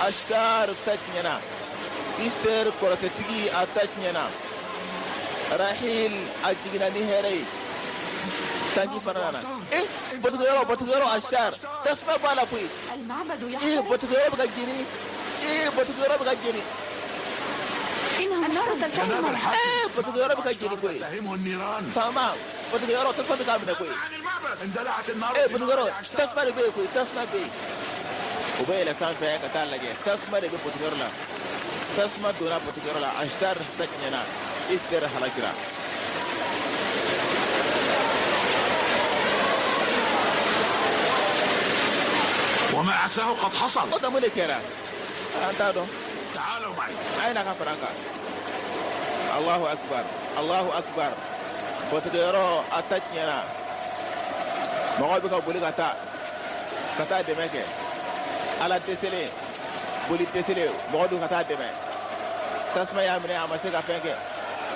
Ashtar ta tiɲɛna. Ister kɔrɔtɛtigi a ta tiɲɛna. Rahil a jiginna ni hɛrɛ ye. Sanji fana nana. Eh, batukɛyɔrɔ, batukɛyɔrɔ Ashtar, tasuma b'a la koyi. Eh, batukɛyɔrɔ bɛ ka jeni. Eh, batukɛyɔrɔ bɛ ka jeni. Eh, batukɛyɔrɔ bɛ ka jeni koyi. Faama, batukɛyɔrɔ tasuma bɛ k'a minɛ koyi. Eh, batukɛyɔrɔ tasuma de bɛ yen koyi, tasuma bɛ yen. U bɛ yɛlɛ sanfɛ ka taa lajɛ, tasuma de bɛ batukɛyɔrɔ la. Tasuma donna batukɛyɔrɔ la, Ashtar ta tiɲɛna, Ister halakira. وما عساه قد حصل. O tuma mun de kɛra? An t'a dɔn. تعالوا معي. A ye na ka fara an kan. Allahu akbar, Allahu akbar. Batukɛyɔrɔ a ta tiɲɛna. Mɔgɔw bɛ ka boli ka taa dɛmɛ kɛ. Ala dɛsɛlen, boli dɛsɛlen, mɔgɔ dun ka taa dɛmɛ. Tasuma y'a minɛ, a ma se ka fɛn kɛ.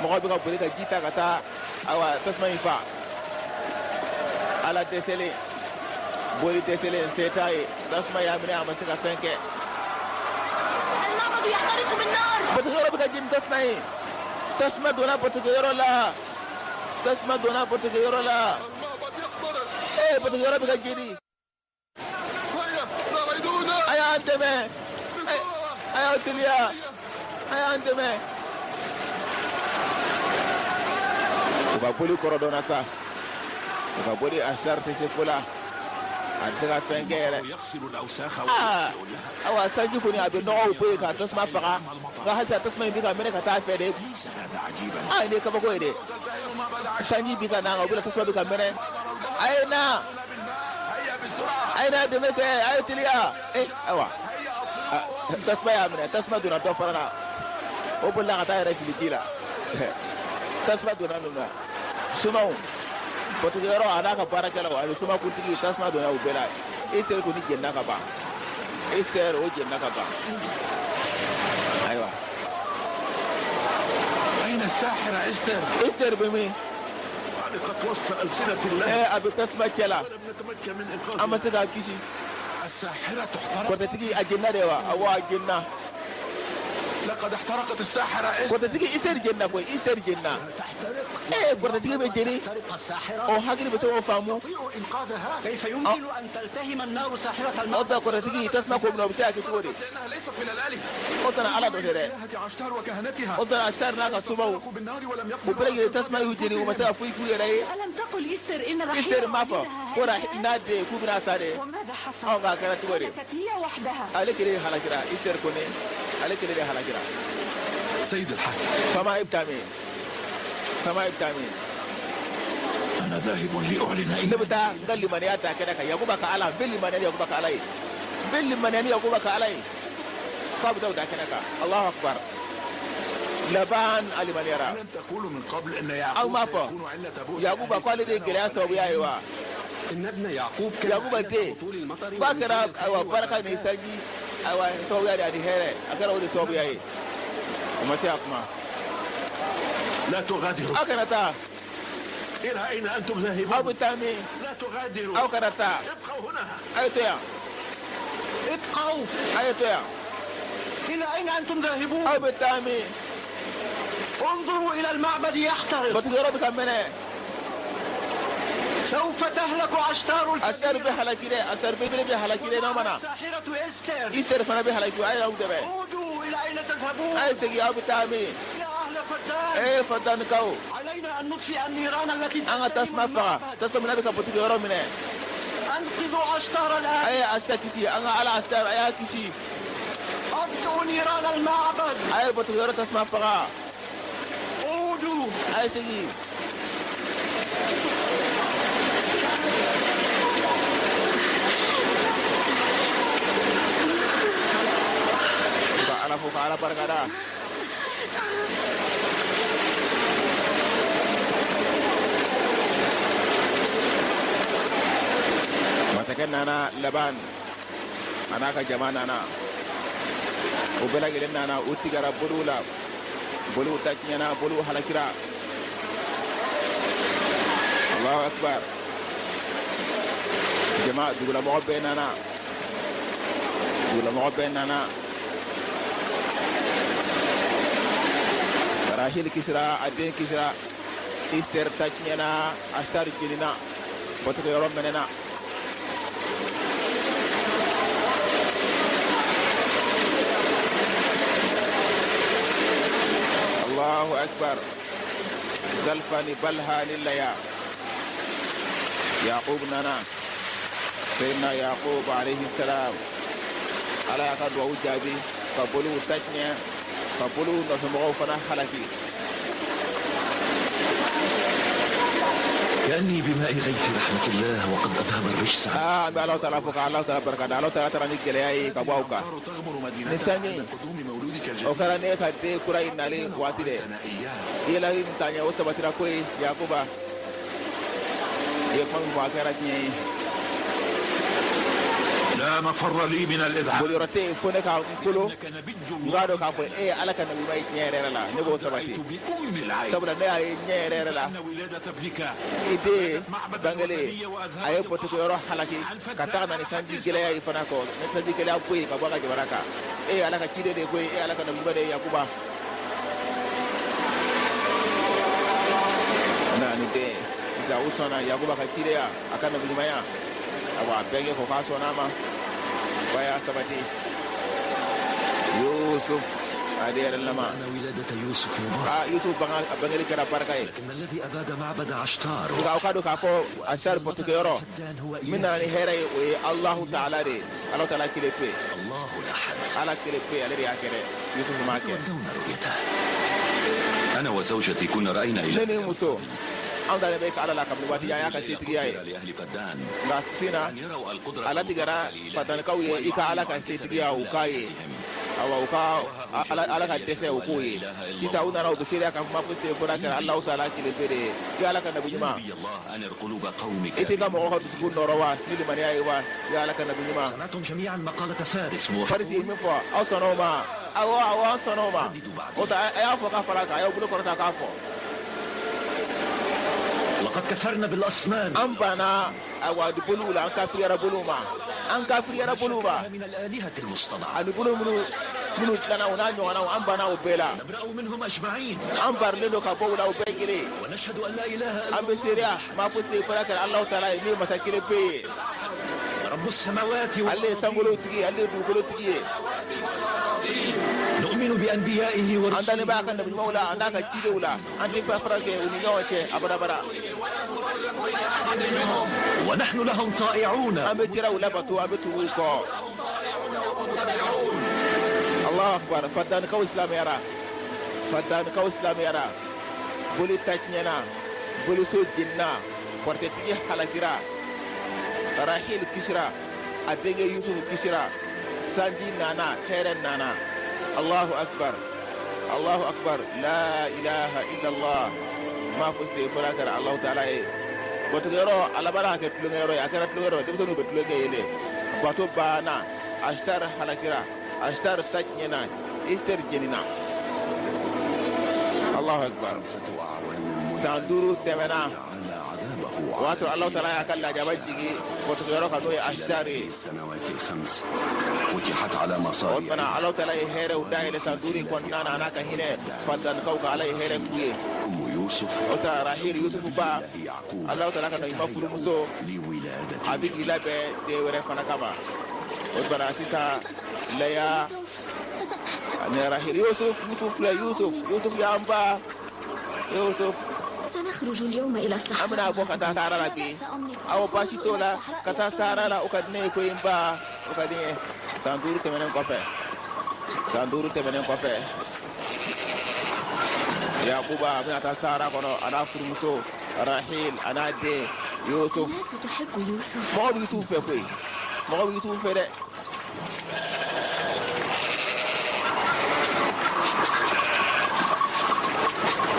Mɔgɔw bɛ ka boli ka ji ta ka taa ayiwa tasuma in fa. Ala dɛsɛlen, boli dɛsɛlen, se t'a ye. Tasuma y'a minɛ, a ma se ka fɛn kɛ. المعبد يحترق بالنار. Batukɛyɔrɔ bɛ ka jeni tasuma ye. Tasuma donna batukɛyɔrɔ la. Tasuma donna batukɛyɔrɔ la. Ee, batukɛyɔrɔ bɛ ka jeni. A y'an dɛmɛ. A y'aw teliya. A y'an dɛmɛ. U ka boli kɔrɔ dɔnna sa. U ka boli Ashtar tɛ se ko la. A tɛ se ka fɛn kɛ yɛrɛ. يغسل الأوساخ Aa, ويطفئ اللهب. awa sanji kɔni a bɛ nɔgɔw bɔ yen ka tasuma faga, nka halisa tasuma in bɛ ka mɛnɛ ka taa fɛ de. ليس هذا عجيبا. Aa, nin ye kabako ye dɛ. Sanji bi ka na, o bɛna tasuma bɛ ka mɛnɛ. A ye na, a ye na dɛmɛ kɛ, a ye teliya. Eh, ayiwa, tasuma y'a minɛ, tasuma donna dɔ fana na. O bolila ka taa yɛrɛ fili ji la. Tasuma donna ninnu na. Somaw, batukɛyɔrɔ a n'a ka baarakɛlaw ani somakuntigi, tasuma donna u bɛɛ la. Ester kɔni jenina ka ban. Ester o jenina ka ban. Ayiwa. أين الساحرة إستر؟ Ester bɛ min? علقت وسط ألسنة الله. A bɛ tasuma cɛ la. ولم نتمكن من An ma إنقاذها. se k'a kisi. الساحرة احترقت. Kɔrɔtɛtigi a jenina de wa? Awɔ, a jenina. لقد احترقت الساحرة إستر. Kɔrɔtɛtigi Ester jenina koyi, Ester jenina. تحترق. Kɔrɔtɛtigi bɛ jeni. تحترق الساحرة. O hakili bɛ se k'o faamu. يستطيع إنقاذها. كيف يمكن أن تلتهم النار ساحرة O المعبد؟ bɛɛ kɔrɔtɛtigi tasuma ko minɛ, o bɛ se ka kɛ cogo di? لأنها ليست من الآلهة. O tana Ala dɔ tɛ dɛ. إلهة عشتار وكهنتها. O tana Ashtar n'a ka somaw. احترقوا بالنار ولم U يقدروا bɛɛ lajɛlen tasuma y'u jeni, u ma se ka foyi k'u yɛrɛ ye. ألم تقل إستر إن رحيل Ester m'a fɔ والدها ko هلكا؟ n'a den k'u bɛna sa de. وماذا حصل؟ Anw k'a kɛra cogo di? هلكت هي وحدها. Ale kelen halakira, Ester kɔni, ale kelen de halakira. سيد الحاكم. Faama, e bɛ taa min? Faama, e bɛ taa min? أنا ذاهب لأعلن Ne bɛ taa n ka limaniya da kɛnɛ kan, Yakuba ka Ala. N bɛ limaniya ni Yakuba ka Ala ye. N bɛ limaniya ni Yakuba ka Ala ye. K'a bɛ taa o da kɛnɛ kan. Allahu akbar. Laban a limaniyara. ألم تقولوا من قبل أن Aw يعقوب m'a fɔ سيكون علة بؤس Yakuba ko ale de ye gɛlɛya sababuya ye wa? إن ابن يعقوب كان Yakuba علة den هطول المطر k'a ونزول kɛra الخير ayiwa barika ni والبركات. sanji ayiwa sababuya de ani hɛrɛ, a kɛra o de sababuya ye. O ma se ka kuma. لا تغادروا. Aw kana taa. إلى أين أنتم Aw ذاهبون؟ bɛ taa min? لا تغادروا. Aw kana taa. ابقوا هنا. A ye to yan. ابقوا. A ye to yan. إلى أين أنتم ذاهبون؟ Aw bɛ taa min? انظروا إلى المعبد يحترق. Batukɛyɔrɔ bɛ ka mɛnɛ. سوف تهلك عشتار Ashtar bɛ الكبيرة halaki dɛ. Ashtar belebele bɛ halaki dɛ n'aw ma ومعها na. الساحرة إستر. Ester fana bɛ halaki, a ye n'aw dɛmɛ. عودوا، إلى أين تذهبون؟ A ye segin, aw bɛ taa min? يا أهل فدان. Ee, Fadanikaw. علينا أن نطفئ النيران التي An ka تلتهم tasuma faga, المعبد. tasuma min n'a bɛ ka batukɛyɔrɔ minɛ. أنقذوا عشتار A الآن. ye Ashtar kisi, an ka Ala Ashtar, a y'a kisi. أطفئوا نيران المعبد. A ye batukɛyɔrɔ tasuma faga. عودوا. A ye segin. Ka Ala fo, ka Ala barikada. Masakɛ nana, Laban a n'a ka jama nana, o bɛɛ lajɛlen nana. U tigɛra boliw la, boliw ta tiɲɛna, boliw halakira. Allahu akbar. Jama, dugulamɔgɔ bɛɛ nana, dugulamɔgɔ bɛɛ nana. Rahil kisira, a den kisira, Esther ta tiɲɛna, Ashtar jenina, bɔtɔkɛyɔrɔ mɛnɛna. Allahu akbar. Zalfa ni Balha ni Laya. Yaqub nana. Sayyidina Yaqub alayhi salam. Ala y'a ka duwawu jaabi ka boliw ta tiɲɛ, ka boliw nɔfɛmɔgɔw fana halaki. كأني بماء غيث رحمة الله وقد أذهب الرجس عنه. Aa, an bɛ Alahu taala fo ka Alahu taala barika da. Alahu taala taara ni gɛlɛya ye ka bɔ aw kan. الأمطار تغمر مدينتنا نساني. عند قدوم مولودك O الجديد kɛra ne ka den kura in nalen waati dɛ. أنا إياه I ye layidu min ta n ye, o sabatira koyi Yakuba. I ye kuma min fɔ, a kɛra tiɲɛ ye. لا مفر لي من الإذعان Boliyɔrɔ tɛ yen fo ne ka n kolo. إنك نبي N k'a الله dɔn k'a fɔ e ye Ala ka nabiɲuman ye tiɲɛ yɛrɛ yɛrɛ la, ne b'o فقد sabati. رأيت بأم العين Sabula ne y'a ye ɲɛ yɛrɛ yɛrɛ la, أن ولادة ابنك i den bangelen, a ye bɔtɔkɛyɔrɔ halaki ka taga na ni sanji gɛlɛya ye fana kɔ, ni sanji gɛlɛya bɔ yen ka bɔ a ka jamana kan. E ye Ala ka ciden de ye koyi, e ye Ala ka nabiɲuman de ye Yakuba. Na ni den sisan u sɔnna Yakuba ka cidenya, a ka nabiɲumanya. Awa, a bɛnkɛ ko k'a sɔnna a ma, ba y'a sabati. Yusuf a den yɛrɛ lama. أن ولادة يوسف مبارك Aa, Yusuf a bangeli kɛra barika ye. لكن الذي أباد معبد عشتار Nka o ka dɔn k'a fɔ Ashtar bɔtɔkɛyɔrɔ فدان هو min إله nana ni hɛrɛ ye, o ye Alahu taala de ye. Alahu taala kelen pe. الله الأحد. Ala kelen pe, ale de y'a kɛ dɛ. Yusuf m'a kɛ. يتمنون رؤيته. أنا وزوجتي كنا رأينا Ne إلى ni n muso, anw dalen bɛ Ala la kabini waati jan, y'a ka setigiya ye. لأهل فدان Nka su in na, أن يروا القدرة a latigɛra Fadanikaw ye i ka Ala ka setigiya u k'a ye. Awa, u ka Ala ka dɛsɛ u k'o ye. Sisan u nana, u bɛ seereya k'a fɔ ma fosi tɛ yen fo n'a kɛra Alahu taala kelen pe de ye. I Ala ka nabi يا ɲuman. نبي الله أنر قلوب قومك I t'i ka mɔgɔw ka dusukun nɔrɔ wa ni limaniya ye wa, i Ala ka nabi ɲuman. سمعتم جميعا مقالة فارس Farisi ye موافقون؟ min fɔ, aw sɔnna o ma? Awɔ, awɔ, an sɔnna o ma. O ta, a y'a fɔ k'a fara a kan, a y'aw bolo kɔrɔta k'a fɔ. لقد كفرنا بالأصنام An banna awa boliw la, an kafiriyara boliw ma, an kafiriyara boliw ma. من الآلهة المصطنعة. Ani bolo minnu dilanna, o n'a ɲɔgɔnnaw, an banna o bɛɛ la. نبرأ منهم أجمعين An barilen don ka bɔ u la, o bɛɛ kelen. ونشهد أن لا إله إلا An bɛ seereya maa fosi tɛ yen fo n'a kɛra Alahu taala ye min ye masa kelen pe ye. رب السماوات Ale ye والأرض. sankolo tigi ye, ale ye dugukolo tigi ye. نؤمن بأنبيائه An dalen b'a ورسله ka nabi ɲumanw la, an n'a ka cidenw la. An tɛ fara fara kɛ u ni ɲɔgɔn cɛ abadabada. ونحن لهم طائعون. An bɛ kiraw labato, an bɛ tugu u kɔ. Allahu akbar. Fadanikaw silamɛyara, fadanikaw silamɛyara. Boli ta tiɲɛna, boliso jenina, kɔrɔtɛtigi halakira, Rahil kisira, a denkɛ Yusuf kisira, sanji nana, hɛrɛ nana. Allahu akbar, Allahu akbar, la ilaha illallah. Ma fosi tɛ yen fo n'a kɛra Alahu taala ye. Bɔtɔkɛyɔrɔ a labanna ka kɛ tulonkɛyɔrɔ ye, a kɛra tulonkɛyɔrɔ ye, denmisɛnninw bɛ tulonkɛ yen dɛ. Bato banna, Ashtar halakira, Ashtar ta tiɲɛna, Esther jenina. Allahu akbar. خمسة أعوام San 5 tɛmɛna. جعل عذابه O y'a sɔrɔ Alahu taala y'a ka lajaba jigin bɔtɔkɛyɔrɔ kan, n'o ye Ashtar ye. السنوات الخمس فتحت على O مصاريع tuma Alahu taala ye hɛrɛw dayɛlɛ san 5 in kɔnɔna na, a n'a ka hinɛ fadanikaw kan. Ala ye hɛrɛ k'u ye. أم يوسف O ta Rahil, Yusuf ba, يعقوب Alahu taala ka nabiɲuman furumuso, لولادة a bɛ k'i labɛn den wɛrɛ fana kama. O tuma na sisan Laya يوسف ani Rahil. Yusuf, Yusuf filɛ, Yusuf, Yusuf y'an ba, Yusuf. سنخرج اليوم إلى An الصحراء. bɛna bɔ ka taa sahara la bi. Awɔ, baasi t'o la, ka taa sahara la, o ka di ne ye koyi n ba, o ka di n ye. San 5 tɛmɛnen kɔfɛ, san 5 tɛmɛnen kɔfɛ, Yakuba a bɛna taa sahara kɔnɔ, a n'a furumuso Rahil, a n'a den Yusuf. الناس تحب يوسف. Mɔgɔ bɛ Yusuf fɛ koyi, mɔgɔ bɛ Yusuf fɛ dɛ.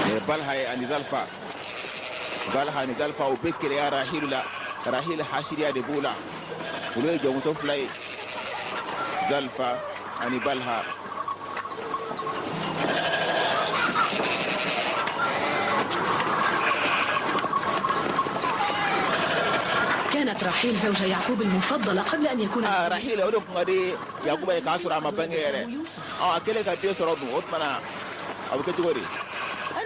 Nin ye Balha ye ani Zalfa. Balha ni Zalfa, u bɛ keleya Rahilu la. Rahil hasiriya de b'u la, olu ye jɔnmuso fila ye, Zalfa ani Balha. كانت راحيل زوجة يعقوب المفضلة قبل أن يكون Aa, Rahil, o de tun ka di Yakuba ye k'a sɔrɔ a ma bange yɛrɛ. يوسف. Ɔ, a kɛlen ka den sɔrɔ dun, o tuma na a bɛ kɛ cogo di?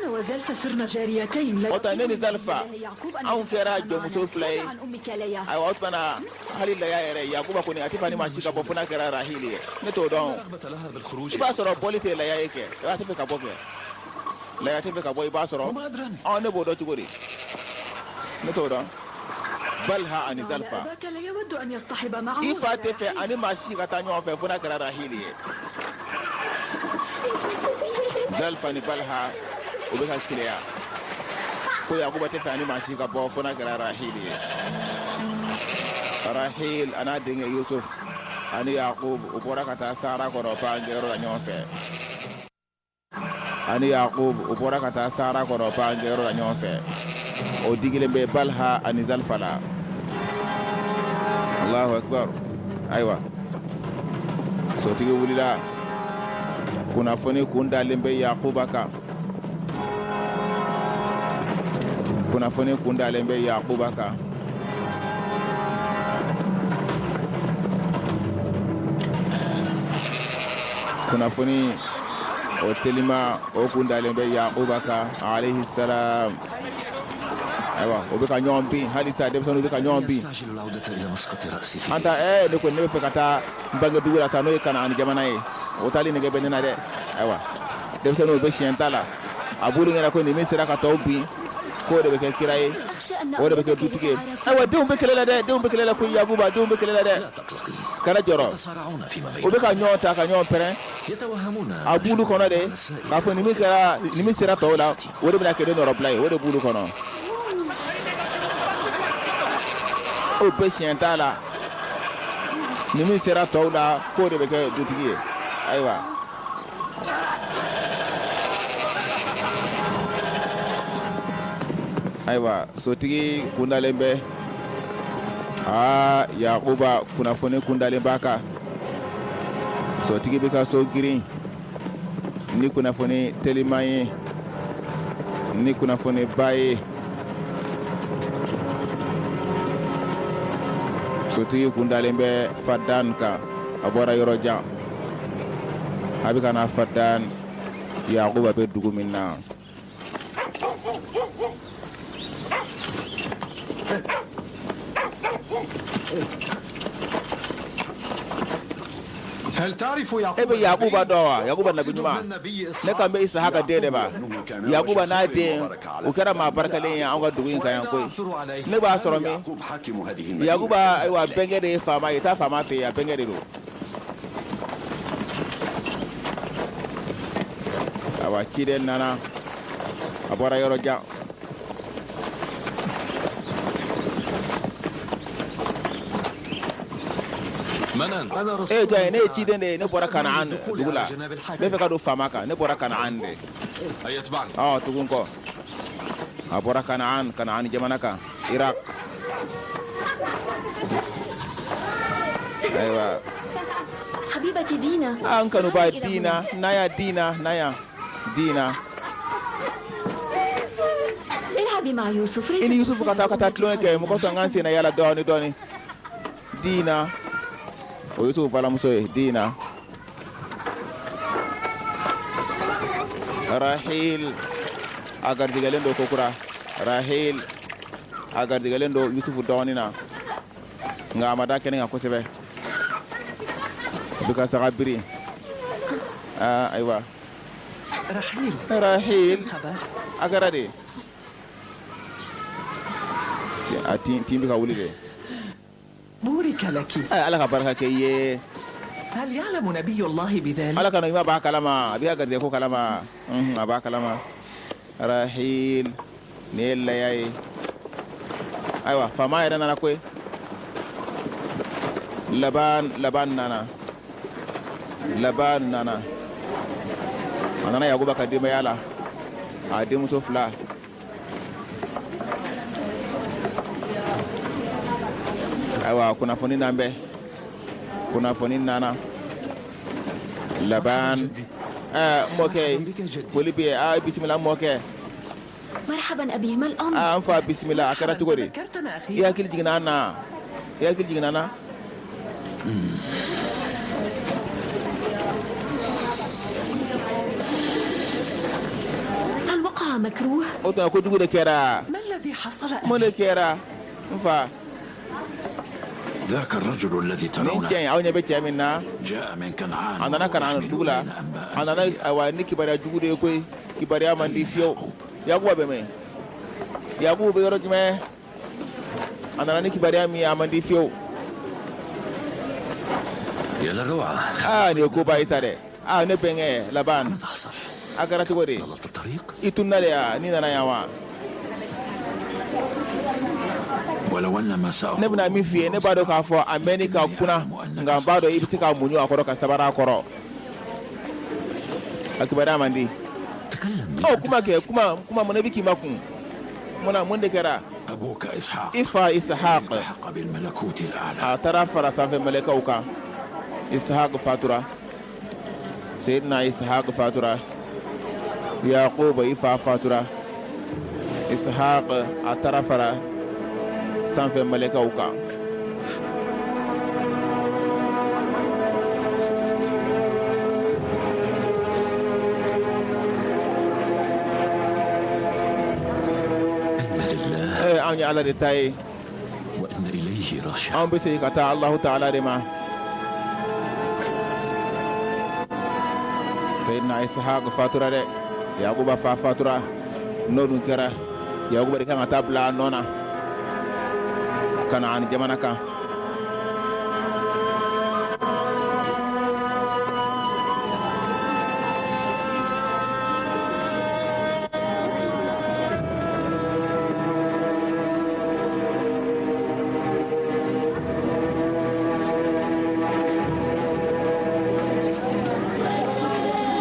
أنا وزلفة صرنا جاريتين لا O tɛ ne ni يطيب Zalifa الله يعقوب أن anw kɛra يتفاهم jɔnmuso معنا. fila ye. ماذا عن أمك ليا؟ Ayiwa, o tuma na hali Laya yɛrɛ, Yakuba kɔni a tɛ fɛ ni maa si ka bɔ fo n'a kɛra Rahili ye. Ne t'o dɔn. رغبة لها بالخروج I b'a sɔrɔ bɔli tɛ Laya ye kɛ, a tɛ fɛ ka bɔ kɛ. Laya tɛ fɛ ka bɔ, i b'a sɔrɔ. وما أدراني Ɔ, ne b'o dɔn cogo di? Ne t'o dɔn. Balha ani على Zalifa. أباك لا يود أن يصطحب معه I fa غير tɛ fɛ رحيل. ani maa si ka taa ɲɔgɔn fɛ fo n'a kɛra Rahili ye. Zalifa ni Balha, o bɛ ka keleya ko Yakuba tɛ fɛ ani maa si ka bɔ fo n'a kɛra Rahili ye. Rahil a n'a denkɛ Yusuf ani Yakub, u bɔra ka taa sahara kɔnɔ baankɛyɔrɔ la ɲɔgɔn fɛ. Ani Yakub, u bɔra ka taa sahara kɔnɔ baankɛyɔrɔ la ɲɔgɔn fɛ. O digilen bɛ Balha ani Zalifa la. Allahu akbar. Ayiwa, sotigi wulila, kunnafoni kun dalen bɛ Yakuba kan. Kunnafoni kun dalen bɛ Yakuba kan. Kunnafoni o telima, o kun dalen bɛ Yakuba kan alayhi salam. Ayiwa, o bɛ ka ɲɔgɔn bin halisa, denmisɛnninw bɛ ka ɲɔgɔn bin. يستعجل العودة إلى مسقط رأسي في An ta ne kɔni, ne bɛ fɛ ka taa n bange dugu la sa, n'o ye Kanaan jamana ye. O taali nege bɛ ne na dɛ. Ayiwa, denmisɛnninw bɛ siɲɛ ta la, a b'olu ɲɛna ko nin min sera ka tɔw bin, k'o de bɛ kɛ kira ye, أخشى أن o de bɛ kɛ أولادك dutigi ye. يتعاركون. Ayiwa, denw bɛ kɛlɛ la dɛ, denw bɛ kɛlɛ la ko Yakuba, denw bɛ kɛlɛ la dɛ. لا تقلقي. Kana jɔrɔ. يتصارعون فيما O bɛ بينهم ka ɲɔgɔn ta ka ɲɔgɔn pɛrɛn. يتوهمون A b'olu kɔnɔ de k'a fɔ nin min kɛra, nin min sera tɔw la, o de bɛna kɛ ne nɔrɔbila ye. O de b'olu kɔnɔ. O bɛ siɲɛ t'a la, nin min sera tɔw la, k'o de bɛ kɛ dutigi ye. Ayiwa, ayiwa, sotigi kundalen bɛ aa Yakuba kunnafoni kundalen b'a kan. Sotigi bɛ ka so girin ni kunnafoni teliman ye, ni kunnafoni ba ye. Sotigi kundalen bɛ Fadan kan. A bɔra yɔrɔ jan, a bɛ ka na Fadan, Yakuba bɛ dugu min na. هل تعرف E يعقوب bɛ Yakuba النبي؟ dɔn wa? Yakuba nabi أقصد ابن ɲuman. النبي Ne إسحاق. kan bɛ Isahaka den de ma. Yakuba n'a den, o kɛra maa barikalen ye an ka dugu in kan yan وأين koyi. أعثر عليه؟ Ne b'a sɔrɔ min? يعقوب حاكم هذه المدينة. Yakuba, ayiwa, bɛnkɛ de ye faama ye. Taa faama fɛ yen, a bɛnkɛ de don. Ayiwa, ciden nana, a bɔra yɔrɔ jan. من أنت؟ أنا E رسول ye jɔn ye? Ne ye من ciden de ye. Ne bɔra Kanaan الدخول dugu على la. جناب N الحاكم. bɛ fɛ ka don faama kan. Ne bɔra Kanaan de. هيا اتبعني. Ɔ, tugun kɔ. A bɔra Kanaan, Kanaan jamana kan, Irak. Ayiwa. حبيبتي دينا. An kanuba تعالي إلى Dina, naya Dina, naya Dina. هنا. العبي مع يوسف. I ni Yusufu ka taa ka taa tulonkɛ kɛ. Mɔgɔ sɔn k'an sen na yala dɔɔni dɔɔni. Dina, o Yusufu balimamuso ye Dina. Rahil a garijɛgɛlen don kokura. Rahil a garijɛgɛlen don Yusufu dɔgɔnin na, nka a ma da kɛnɛ kan kosɛbɛ. A bɛ ka saga biri. Aa, ayiwa. رحيل. Rahil. الخبر؟ A kɛra de a tin tin bɛ ka wuli de. بورك لك. Ɛ, Ala ka barika kɛ i ye. هل يعلم نبي الله بذلك؟ Ala ka ɲuman b'a kalama, a b'i ka garijɛgɛ ko kalama. Unhun, a b'a kalama. Rahil, nin ye Laya ye. Ayiwa, faama yɛrɛ nana koyi. Laban, Laban nana, Laban nana, a nana Yakuba ka denbaya la, a denmuso fila. Ayiwa, kunnafoni nan bɛ, kunnafoni nana. Laban, ɛɛ, n mɔkɛ, foli bɛ yen. Aa, bisimila n mɔkɛ. مرحبا أبي، ما الأمر؟ Aa, n fa, bisimila. A kɛra cogo di? ذكرتنا I أخيرا. hakili jiginna an na, i hakili jiginna an na. هل وقع مكروه؟ O tuma kojugu de kɛra. ما الذي حصل Mun أبي؟ de kɛra n fa? ذاك الرجل الذي Nin ترونه cɛ in, aw ɲɛ bɛ cɛ min na, جاء من كنعان a nana ka na وهو dugu la. يحمل لنا أنباء A nana سيئة. ayiwa ni kibaruya jugu de ye koyi, kibaruya man di fiyewu. Yakuba bɛ min? Yakubu bɛ yɔrɔ jumɛn? A nana ni kibaruya min ye, a man di fiyewu. يا للروعة. Aa, nin ye koba ye sa dɛ. Aa, ne bɛnkɛ Laban, ماذا حصل؟ a kɛra cogo di? ضللت الطريق؟ I tununa de ya n'i nana yan wa? ولو أن ما Ne سأقول bɛna min f'i ye, ne b'a dɔn k'a fɔ a mɛnni ka kunna, nka n b'a dɔn i bɛ se ka muɲu a kɔrɔ, ka sabari a kɔrɔ. A kibaruya man di. تكلم. Ɔ, kuma kɛ, kuma, kuma. Mun na i bɛ k'i makun? Mun na? Mun de kɛra? أبوك إسحاق I fa Isahaq التحق بالملكوت الأعلى. a taara fara sanfɛ mɛlɛkɛw kan. Isahaq fatura, Seyidina Isahaq fatura. Yakuba, i fa fatura. Isahaq a taara fara sanfɛ mɛlɛkɛw kan. إنا لله Anw ye Ala de ta ye. وإنا إليه راجعون. Anw bɛ segin ka taa Alahu Taala de ma. Seyidina Isahaq fatura dɛ. Yakuba fa fatura. N'o dun kɛra, Yakuba de kan ka taa bila a nɔ na Kanaan jamana kan.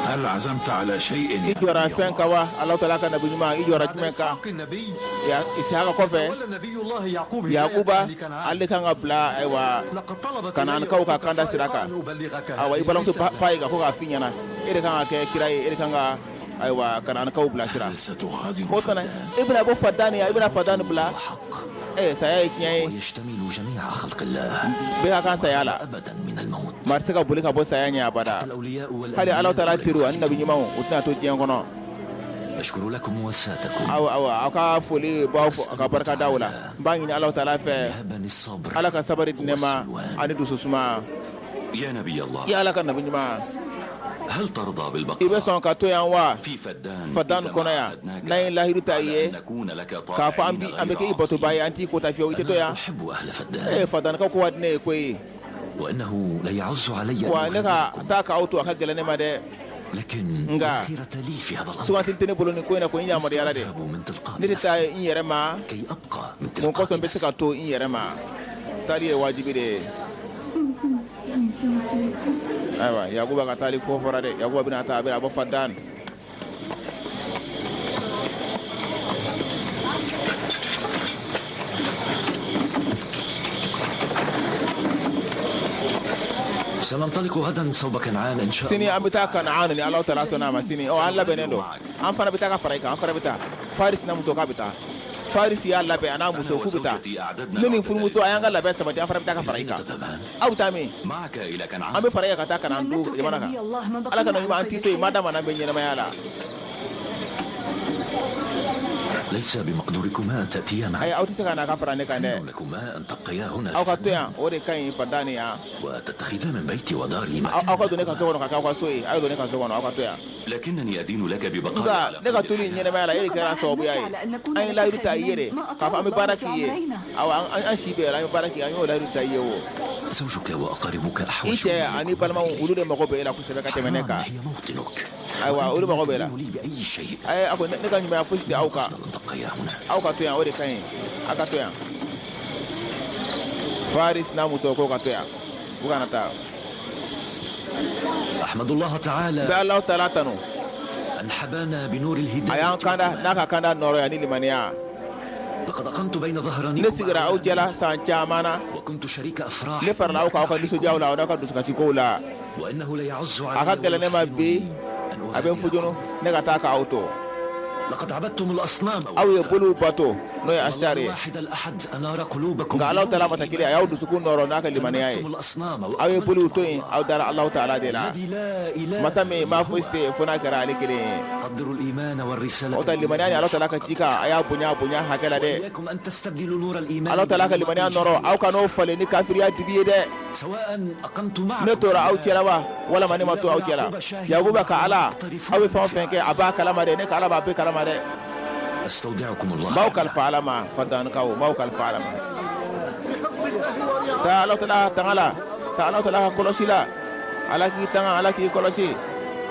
هل عزمت على شيء I يا jɔra نبي fɛn الله؟ kan wa, Alahu Taala ka nabi ɲuman? I jɔra بعد jumɛn kan? إسحاق النبي Ya Isahaka kɔfɛ, تولى نبي الله يعقوب هداية Yakuba أهل كنعان. ale kan ka bila ayiwa لقد طلبت Kanaankaw إلي ka أختك kanda sira فائقة kan. أن أبلغك Awa i هذه balimamuso الرسالة. fa ye ko k'a f'i ɲɛna, e de kan ka kɛ kira ye, e de kan ka ayiwa Kanaankaw bilasira. هل ستغادر O tuma فدان؟ i bɛna bɔ Fadani yan, i bɛna Fadani bila. حق. Saya ye tiɲɛ ye. ويشتمل جميع خلق الله. Bɛɛ ka kan saya la. أبدا من الموت. Maa tɛ se ka boli ka bɔ saya ɲɛ abada. الأولياء Hali Alahu والأنبياء Taala teriw ani nabi ɲumanw, u tɛna to diɲɛ kɔnɔ. أشكر لكم مواساتكم. Awa awa, aw ka foli b'aw fo ka barika da o la. N b'a ɲini Alahu Taala fɛ, يهبني الصبر Ala ka sabari di ne ma ani dususuma. يا نبي الله، I Ala ka nabi ɲuman, هل ترضى i bɛ بالبقاء sɔn ka to yan wa في فدان Fadan إذا ما kɔnɔ yan, عاهدناك n'an ye lahidu ta i على ye أن نكون لك k'a fɔ an طائعين bi an bɛ غير kɛ i batoba ye, عاصين؟ an t'i kota fiyewu, i tɛ to أنا yan? أحب أهل فدان. Fadankaw ko ka di ne ye koyi. وإنه ليعز علي أن Wa ne ka أغادركم. taa k'aw to, a ka gɛlɛn ne ma dɛ. لكن Nka لا خيرة لي في هذا الأمر. sugantili tɛ ne bolo nin ko in na ko n yamaruyara de. أذهب من تلقاء Ne tɛ taa نفسي n yɛrɛ ma. كي أبقى من Mun تلقاء kosɔn n bɛ se نفسي. ka to n yɛrɛ ma? Taali ye wajibi de ye. Ayiwa, Yakuba ka taali ko fɔra dɛ. Yakuba bɛna taa, a bɛna bɔ Fadan. سننطلق غدا صوب كنعان إن شاء Sini الله. an bɛ taa Kanaan ni Alahu Taala sɔnna a ma sini. Ɔ, an labɛnnen don, an fana bɛ taa ka fara i kan, an fana bɛ taa. Faris n'a muso k'a bɛ taa. Faris y'a labɛn a n'a muso k'u bɛ taa. Ne ni furumuso, a y'an ka labɛn sabati, an fana bɛ taa ka fara i أين kan. تذهبان؟ Aw bɛ taa min? معك إلى An كنعان. bɛ fara i kan ka taa Kanaan لن dugu نترك jamana kan. نبي الله ما Ala ka بقينا na ɲuman, على an t'i قيد to yen الحياة. ma dama n'an bɛ ɲɛnamaya la. ليس بمقدوركما أن تأتيا Ayi, معي. aw tɛ se ka na ka fara ne kan dɛ. خير لكما أن تبقيا هنا Aw في ka to فدان yan, o de ka ɲi Fadan yan. وتتخذا من بيتي وداري Aw ka مكانا don ne ka so لكما. kɔnɔ ka kɛ aw ka so ye. Aw ye don ne ka so kɔnɔ, aw ka to yan. لكنني أدين لك ببقائي Nka على ne ka قيد toli الحياة. ɲɛnamaya la, e de لقد kɛra sababuya عاهدناك ye. على أن نكون An ye لك layidu ta i ye خادمين de ما k'a أطال fɔ an bɛ الله baara في k'i ye. عمرينا. Awa, an si bɛɛ la, an bɛ baara k'i ye, an y'o layidu ta i ye o. زوجك وأقاربك I أحوج cɛ ani منكما balimaw, olu إليك. de mago bɛ e la kosɛbɛ ka tɛmɛ ne حرام kan. هي موطنك. Ayiwa, وأنت olu لا mago bɛ e la. تدين لي بأي شيء. Ayi, a ko ne ka ɲumanya fosi tɛ aw kan. أفضل أن تبقيا هنا. Aw ka to yan, o de ka ɲi, aw ka to yan. Faris n'a muso ko ka to yan, u kana taa. أحمد الله N bɛ تعالى Alahu Taala tanu أن حبانا بنور a الهداية y'an kanda n'a والإيمان. ka kanda nɔrɔya ni limaniya. لقد أقمت بين Ne ظهرانيكم sigira aw أعواما cɛla san caman na. وكنت شريك Ne أفراحكم farala aw kan aw ka nisɔndiyaw la, aw n'aw ka dusukasikow la. وإنه ليعز A ka علي gɛlɛn ne ma bi, ويحزنني أن a bɛ n fujunu أغادركم. ne ka taa k'aw to. لقد عبدتم الأصنام Aw ye boliw bato, n'o ye Ashtar والله ye. الواحد الأحد أنار قلوبكم Nka Alahu Taala بنور masa kelen, a y'aw dusukun nɔrɔ n'a ka limaniya ye. فنبذتم الأصنام Aw ye boliw وأقبلتم to على yen, الله aw dara Alahu Taala de la, الذي لا إله masa min إلا ma هو. fosi tɛ yen fo n'a kɛra ale kelen ye. قدروا الإيمان والرسالة O ta limaniya ni Alahu Taala ka cikan, a y'a bonya bonya hakɛ la dɛ. وإياكم أن تستبدلوا نور الإيمان Alahu Taala ka بظلمات limaniya nɔrɔ, الجهل aw kan'o falen ni kafiriya dibi ye dɛ. سواء أقمت معكم Ne tora aw أم لا. cɛla wa, walama ne ma to aw cɛla, Yakuba ka Ala, aw bɛ fɛn o fɛn kɛ, a b'a kalama dɛ. Ne ka Ala b'a bɛɛ kalama dɛ. أستودعكم الله N b'aw kalifa Ala ma. Fadankaw, n b'aw kalifa Ala ma. Taa Alahu Taala tanga la, taa Alahu Taala ka kɔlɔsi la. Ala k'i tanga, Ala k'i kɔlɔsi.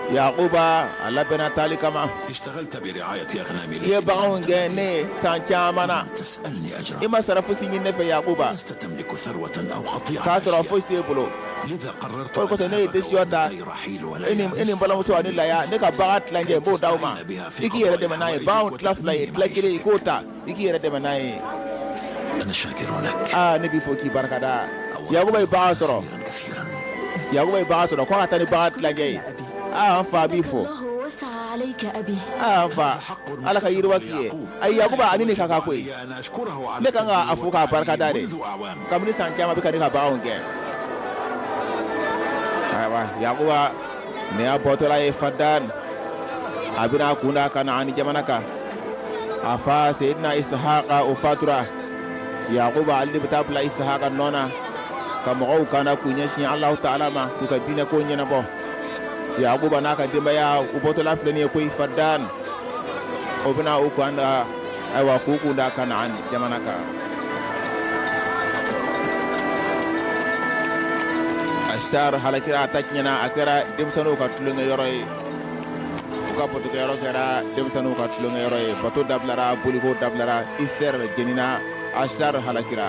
Yakuba a labɛnna taali kama. اشتغلت برعاية أغنامي I ye لسنين baganw gɛn ne ye san caman na. تسألني أجرا I ma sara fosi ɲini ne fɛ, Yakuba, لست تملك ثروة أو قطيعة k'a sɔrɔ أشياء. fosi t'e bolo. لذا قررت O de kosɔn ne ye أن décision ta, أبنتي رحيل ولا e ni e ni n balimamuso ani Laya, ne ka bagan tilancɛ, n b'o d'aw ma. I k'i yɛrɛ dɛmɛ n'a ye. Baganw tila fila ye, tila kelen, i k'o ta, i k'i yɛrɛ dɛmɛ n'a ye. أنا شاكر لك Aa, ne b'i fo k'i barika da. Yakuba ye bagan sɔrɔ. خيرا كثيرا Yakuba ye bagan sɔrɔ ko a ka taa ni bagan tilancɛ ye. Aa, an fa b'i fo. الله وسع عليك أبي. Aa, an fa, Ala ka yiriwa k'i ye. Ayi, Yakuba, ani nin ka kan koyi. أن أشكره على Ne kan ka a fo k'a barika da de. منذ أعوام Kabini san caman bɛ ka ne ka baganw gɛn. Ayiwa, Yakuba nin y'a bɔtɔla ye Fadan, a bɛna a kun da Kanaani jamana kan. A fa Seyidina Isahaka, o fatura. Yakuba, ale de bɛ taa bila Isahaka nɔ na ka mɔgɔw kana k'u ɲɛsin Alahu Taala ma, k'u ka diinɛ ko ɲɛnabɔ. Yakuba n'a ka denbaya, u bɔtɔla filɛ nin ye koyi Fadan, o bɛna u kun da, ayiwa, k'u kun da Kanaani jamana kan. Ashtar halakira, a ta tiɲɛna, a kɛra denmisɛnninw ka tulonkɛyɔrɔ ye. U ka batokɛyɔrɔ kɛra denmisɛnninw ka tulonkɛyɔrɔ ye. Bato dabilara, boliko dabilara, Isɛr jenina, Ashtar halakira.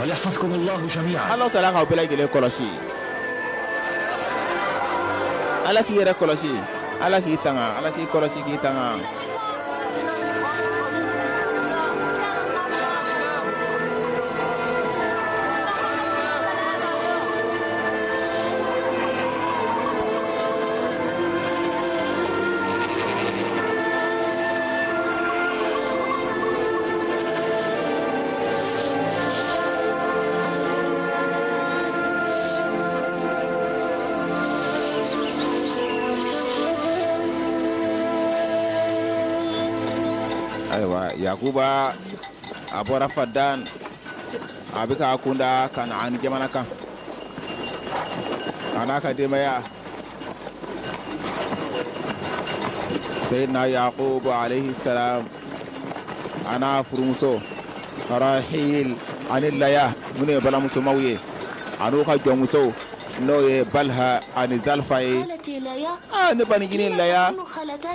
فليحفظكم الله جميعا. Ala Taala k'aw bɛɛ lajɛlen kɔlɔsi. Ala k'i yɛrɛ kɔlɔsi, Ala k'i tanga, Ala k'i kɔlɔsi k'i tanga. Ayiwa, Yakuba a bɔra Fadan, a bɛ k'a kunda Kanaani jamana kan, a n'a ka denbaya. Seyidina Yakubu alayhi salam, a n'a furumuso Rahil ani Laya, minnu ye balimamusomaw ye, a n'u ka jɔnmusow, n'o ye Balha ani Zalfa ye. خالتي ليا. Aa, ne banijini Laya,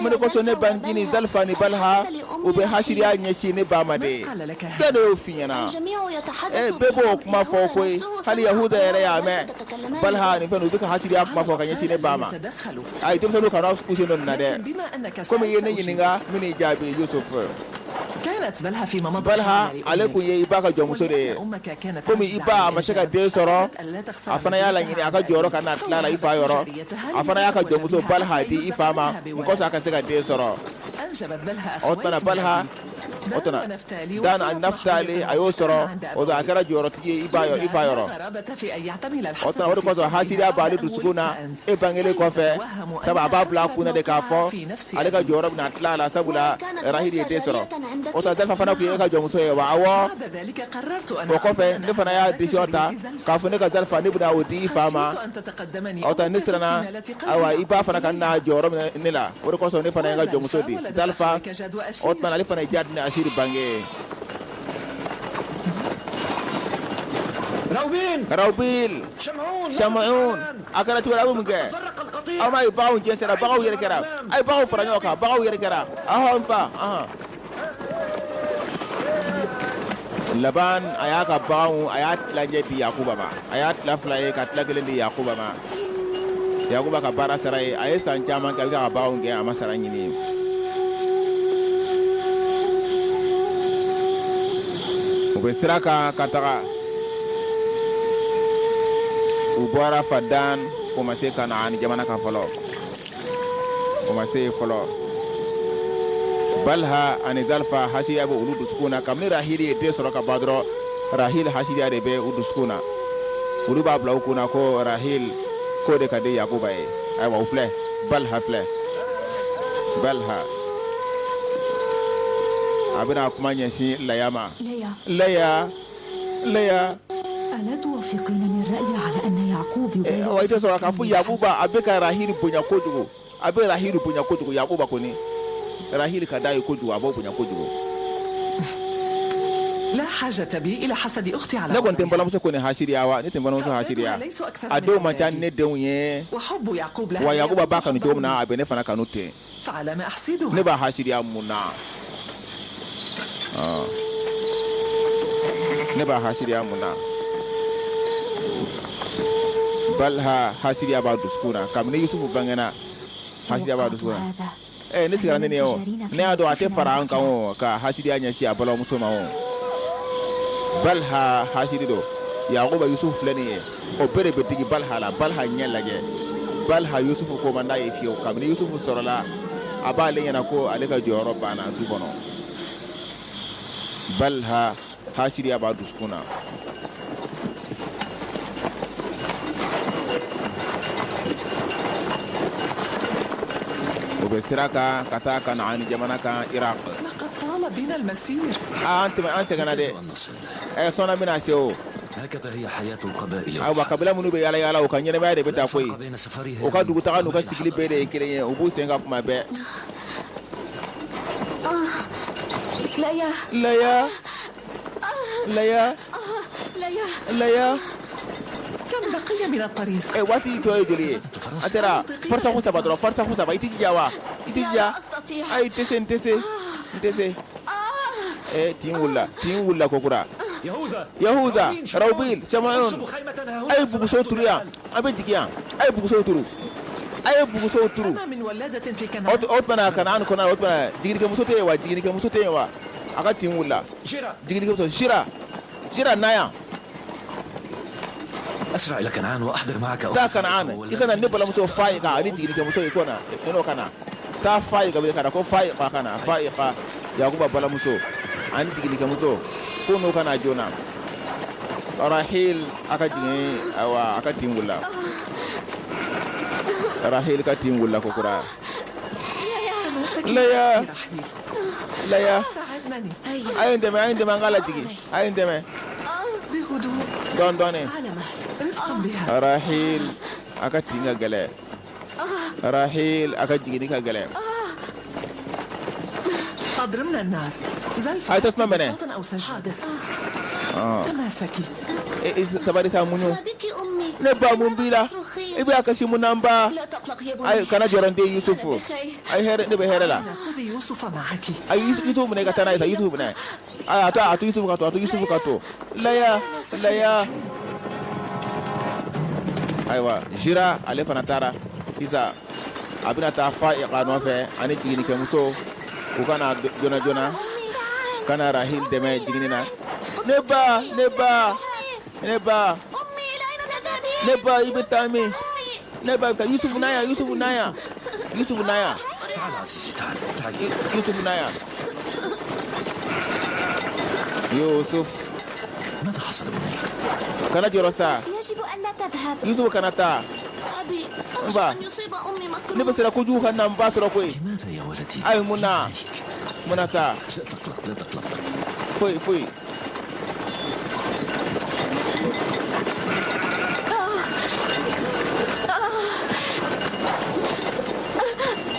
mun de kosɔn ne banijini Zalfa ni Balha, u bɛ hasiriya ɲɛsin ne ba ma de? قال لك Jɔn de y'o f'i ɲɛna? الجميع يتحدث Bɛɛ b'o بالأمر kuma fɔ هو koyi. نفسه Hali سمع Yahuda yɛrɛ y'a أقواما mɛn. تتكلمان. Balha ni fɛn, u bɛ ka hasiriya kuma fɔ ka ɲɛsin ne ba ma. يتدخلوا. Ayi, denmisɛnninw, kana u sen don nin na dɛ. لكن بما أنك Komi i ye ne سألت ɲininka, n bɛn'i jaabi, Yusuf. كانت بلها فيما مضى Balha, جارية ale لأمك. kun ye i ba ka jɔnmuso de ye. ولأن أمك كانت Komi i عاجزة ba عن a ma se ka الإنجاب، den sɔrɔ, أردت ألا تخسر a fana y'a منزلتها laɲini a ka عند jɔyɔrɔ أبيك. ka na tila la i fa فوهبت yɔrɔ. جاريتها A fana y'a ka لتتولى jɔnmuso بها Balha حتى di i يرزق fa ma منها mun kosɔn a بولد. ka se ka den sɔrɔ. أنجبت بلها O tuma أخوين من Balha, أبيك، o دان tuma ونفتالي، Dan وصارت ani Naftali, محمية a y'o ومحترمة sɔrɔ. عند O don a أبويك. kɛra jɔyɔrɔtigi ye i ba yɔrɔ, i لذا fa لا yɔrɔ. غرابة في أن يعتمل O الحسد tuma o de في kosɔn سببها hasiriya بعد b'ale أن dusukun ولدت na أنت. e bangelen كيف kɔfɛ, تتوهم sabu a أنها b'a bila a خسرت kun na de k'a موقعها fɔ في نفس ale ka أبيك. jɔyɔrɔ bɛna tila a la, sabula وكانت Rahili ye زلفى den sɔrɔ. جارية عندك؟ O tuma Zalifa fana tun ye e ka jɔnmuso ye wa? Awɔ. بعد ذلك قررت أن O kɔfɛ أضمن ne fana y'a لك décision ta جاريتي زلفى. k'a fɔ ne ka Zalifa, ne bɛna o di i fa ma. خشيت أن تتقدمني O tuma ne أمك في siranna, استمالة قلب ayiwa, i ba يعقوب fana ka na إليها. jɔyɔrɔ minɛ ne la. O de kosɔn ne fana ye n ka jɔnmuso وزلفى di ولدت Zalifa. أخويك جاد O وأشير. tuma ale fana ye Jad ni Asiri bange. راوبين Rawbil, شمعون Shamuun, a kɛra cogo di? A bɛ mun kɛ? فرق القطيع Aw ma ye baganw jɛnsɛnna, baganw yɛrɛ kɛra. A ye baganw fara ɲɔgɔn kan, baganw yɛrɛ kɛra. Ahɔ, n fa, ahan. Laban, a y'a ka baganw, a y'a tilancɛ di Yakuba ma. A y'a tila fila ye ka tila kelen di Yakuba ma. Yakuba ka baara sara ye. A ye san caman kɛ a bɛ ka baganw gɛn, a ma sara ɲini. U bɛ sira kan ka taga. U bɔra Fadan, o ma se ka na ani jamana kan fɔlɔ. O ma se yen fɔlɔ. Balha ani Zalfa, hasidiya bɛ olu dusukun na. Kabini Rahili ye den sɔrɔ ka ban dɔrɔn, Rahil hasidiya de bɛ u dusukun na. Olu b'a bila u kun na ko Rahil k'o de ka di Yakuba ye. Ayiwa, o filɛ, Balha filɛ. Balha a bɛna kuma ɲɛsin Laya ma. ليا. Laya, Laya. ألا توافقينني الرأي على أن يعقوب يبالغ Wa i tɛ sɔrɔ k'a fɔ Yakuba a bɛ ka Rahili bonya kojugu? A bɛ Rahili bonya kojugu. Yakuba kɔni, Rahili ka d'a ye kojugu, a b'o bonya kojugu. لا حاجة بي إلى حسد أختي على Ne kɔni tɛ n ولدها. balimamuso kɔni hasiriya wa? Ne tɛ n balimamuso hasiriya. A denw man ca ni ne denw ye. وحب يعقوب لها Wa Yakuba b'a يفوق kanu cogo min حبه. na, a bɛ ne fana kanu ten. فعلى ما أحسدها؟ Ne b'a hasiriya mun na? Ah. Ne b'a hasiriya mun na? Balha hasiriya b'a dusukun na kabini Yusufu bangena, hasidiya b'a توقعت dusukun na. هذا. Ne sigira ne nin ye o, ne y'a dɔn a tɛ fara an kan o, ka hasidiya ɲɛsin a balimamuso ma o. Balha hasidi don. Yakuba Yusufu filɛ nin ye, o bɛɛ de bɛ digi Balha la. Balha ɲɛ lajɛ, Balha Yusufu ko man d'a ye fiyewu. Kabini Yusufu sɔrɔla, a b'ale ɲɛna ko ale ka jɔyɔrɔ banna du kɔnɔ. Balha hasidiya b'a dusukun na. O bɛ sira kan ka taa Kanaani jamana kan, Irak. لقد طال بنا المسير. Aa, an tɛmɛ, an sɛgɛnna dɛ. أن نصل. Sɔnna bɛna se o. هكذا هي حياة القبائل. Ayiwa, kabila minnu bɛ yala yala, u ka ɲɛnamaya de bɛ لا taa فرق koyi. بين سفرهم U ka dugutaga n'u ka وبين sigili bɛɛ de ye kelen ye. U b'u sen ka kuma bɛɛ. ليا. Laya, Laya. ليا. Laya. كم بقي من الطريق؟ Waati tɔ ye joli ye? An sera farisaku 3 dɔrɔn, farisaku 3. I t'i jija wa? I t'i لا jija? لا أستطيع. Ayi, n tɛ se, n tɛ se, n tɛ se. Tin wulila, tin wulila kokura. يهوذا. Yahuza, Rawbil, Shamayun, انصبوا خيمة هنا. a ye bugusow turu yan, an bɛ jigin yan. A ye bugusow turu, a ye bugusow turu. ما من ولادة في O كنعان. O tuma na, Kanaan kɔnɔ, o tuma na jiginikɛmuso tɛ yen wa? Jiginikɛmuso tɛ yen wa? A ka tin wulila. جرى. Jiginikɛmuso, Sira, Sira, na yan. أسرع إلى كنعان وأحضر معك Taa أختك Kanaan, i ka na ne balimamuso Fayiga ani jiginikɛmuso, i ko na i n'o ka na. Taa Fayiga wele ka na, ko Fayiga ka na. Fayiga, Yakuba balimamuso ani jiginikɛmuso, ko n'o ka na joona. Rahil a ka jigin, ayiwa, a ka tin wulila. Rahil ka tin wulila kokura. تماسكي ليا. يا رحيل. Laya. ساعدنني. هيا. A ye n dɛmɛ, a ye n dɛmɛ, an k'a lajigin, a ye n dɛmɛ. بهدوء. Dɔɔni dɔɔni. على مهل. رفقا بها. Rahil a ka tin ka gɛlɛn, Rahil a ka jiginni ka gɛlɛn. أضرمنا النار. زلفة، هاي تسمع مني. بساط أو سجادة. حاضر. تماسكي. Sabari sa, muɲu. ما بك أمي؟ Ne ba, mun b'i la? تصرخين. I bɛ a kasi mun na, n ba? لا تقلق يا بني. Ayi, kana jɔrɔ n den Yusufu. أنا بخير. Ayi, hɛrɛ, ne bɛ hɛrɛ la. خذي يوسف معك. Ayi, Yusufu minɛ i ka taa n'a ye sa. Yusufu minɛ. Ayi, a to, a to Yusufu ka to, a to Yusufu ka to. Laya, Laya. Ayiwa, Jira ale fana taara sisan, a bɛna taa Fayiga nɔfɛ ani jiginnikɛmuso, u ka na joona joona ka na Rahil dɛmɛ jiginni na. Ne ba, ne ba, ne ba. أمي، إلى أين تذهبين؟ Ne ba, i bɛ taa min? Ne ba, i bɛ taa. Yusufu na yan, Yusufu na yan, Yusufu na yan. تعال عزيزي، تعال تعال. Yusufu na yan, Yusuf. ماذا حصل بني؟ Kana jɔrɔ sa. يجب ألا تذهب. Yusufu, kana taa. أبي، أخشى با. أن يصيب أمي Ne bɛ مكروه. siran kojugu ka na n ba sɔrɔ koyi. لماذا يا ولدي؟ Ayi, mun na? Mun na sa? لا تقلق، لا تقلق. Foyi, foyi.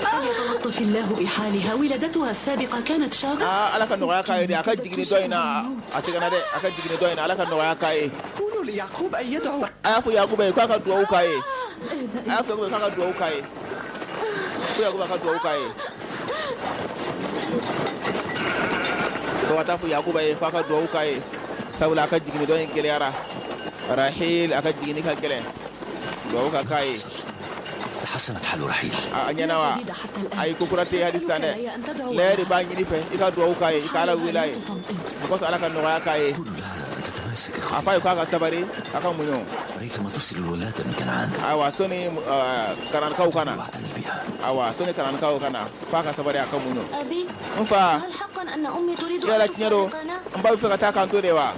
فليتلطف الله بحالها، ولادتها السابقة كانت شاقة. Aa, Ala ka nɔgɔya k'a ye dɛ. A ka jiginni dɔ in na, a sɛgɛnna dɛ. A ka jiginni dɔ in na, Ala ka nɔgɔya k'a ye. قولوا ليعقوب أن يدعو. A y'a fɔ Yakuba ye k'a ka duwawu k'a ye. A y'a fɔ Yakuba ye k'a ka duwawu k'a ye, ko Yakuba ka duwawu k'a ye, ko ka taa fɔ Yakuba ye k'a ka duwawu k'a ye, sabula a ka jiginni dɔ in gɛlɛyara. Rahil a ka jiginni ka gɛlɛn, duwawu ka k'a ye. تحسنت حال رحيل. A ɲɛna wa? جديدة حتى الآن. Ayi, ko kura tɛ yen hali sisan dɛ. أسألك ليا أن تدعو Lɛyɛ de لها. b'a ɲini fɛ i ka duwawu k'a ye, i ka Ala wele a ye تطمئن. o kosɔn, Ala ka nɔgɔya k'a ye. قولوا لها أن تتماسك. تماسك A f'a ye k'a ka sabari, a ka muɲu. ريثما تصل الولادة من كنعان. Ayiwa, sɔni Kanankaw ka na. واعتني بها. Ayiwa, sɔni Kanankaw ka na, f'a ka sabari, a ka muɲu. أبي، N fa. هل حقا أن أمي تريد Yala أن tiɲɛ don تفارقنا؟ n ba bɛ fɛ ka taa k'an to de wa?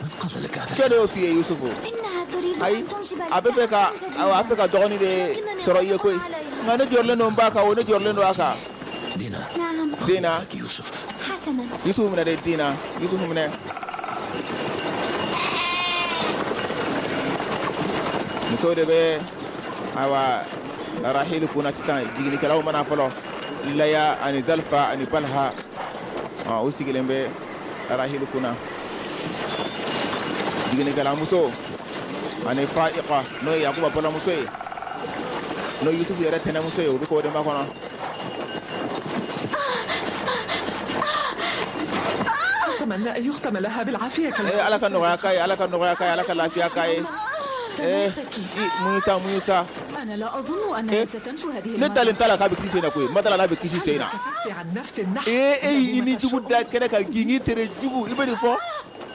من قال لك هذا؟ Cɛ de y'o f'i ye, Yusufu? إنها تريد Ayi, أن تنجب a bɛ fɛ ka, ayiwa, a bɛ fɛ ka dɔgɔnin de sɔrɔ i ye koyi, nka ne jɔrɔlen don n ba kan o, ne jɔrɔlen don a kan. دينا. نعم. Dina. لك يوسف. حسنا. Yusufu minɛ de, Dina, Yusufu minɛ. Muso de bɛ, ayiwa, Rahili kunna sisan. Jiginnikɛlaw mana fɔlɔ, Laya ani Zalifa ani Balha, u sigilen bɛ Rahili kunna. Jiginnikɛla muso ani Fa'iqa, n'o ye Yakuba balimamuso ye, n'o ye Yusufu yɛrɛ tɛnɛmuso ye, o bɛ k'o de makɔnɔ. أتمنى أن يختم لها بالعافية. Ee, Ala ka nɔgɔya k'a ye, Ala ka nɔgɔya k'a ye, Ala ka lafiya k'a ye. Ee, i muɲu sa, muɲu sa. أنا لا أظن أنها ستنجو هذه Ne المرة. dalen t'a la k'a bɛ kisi sen na koyi, ma dala n'a bɛ kisi sen na. كففت عن نفس النحس. Ee, e y'i ni jugu da kɛnɛ kan k'i ni tere jugu, i bɛ nin fɔ.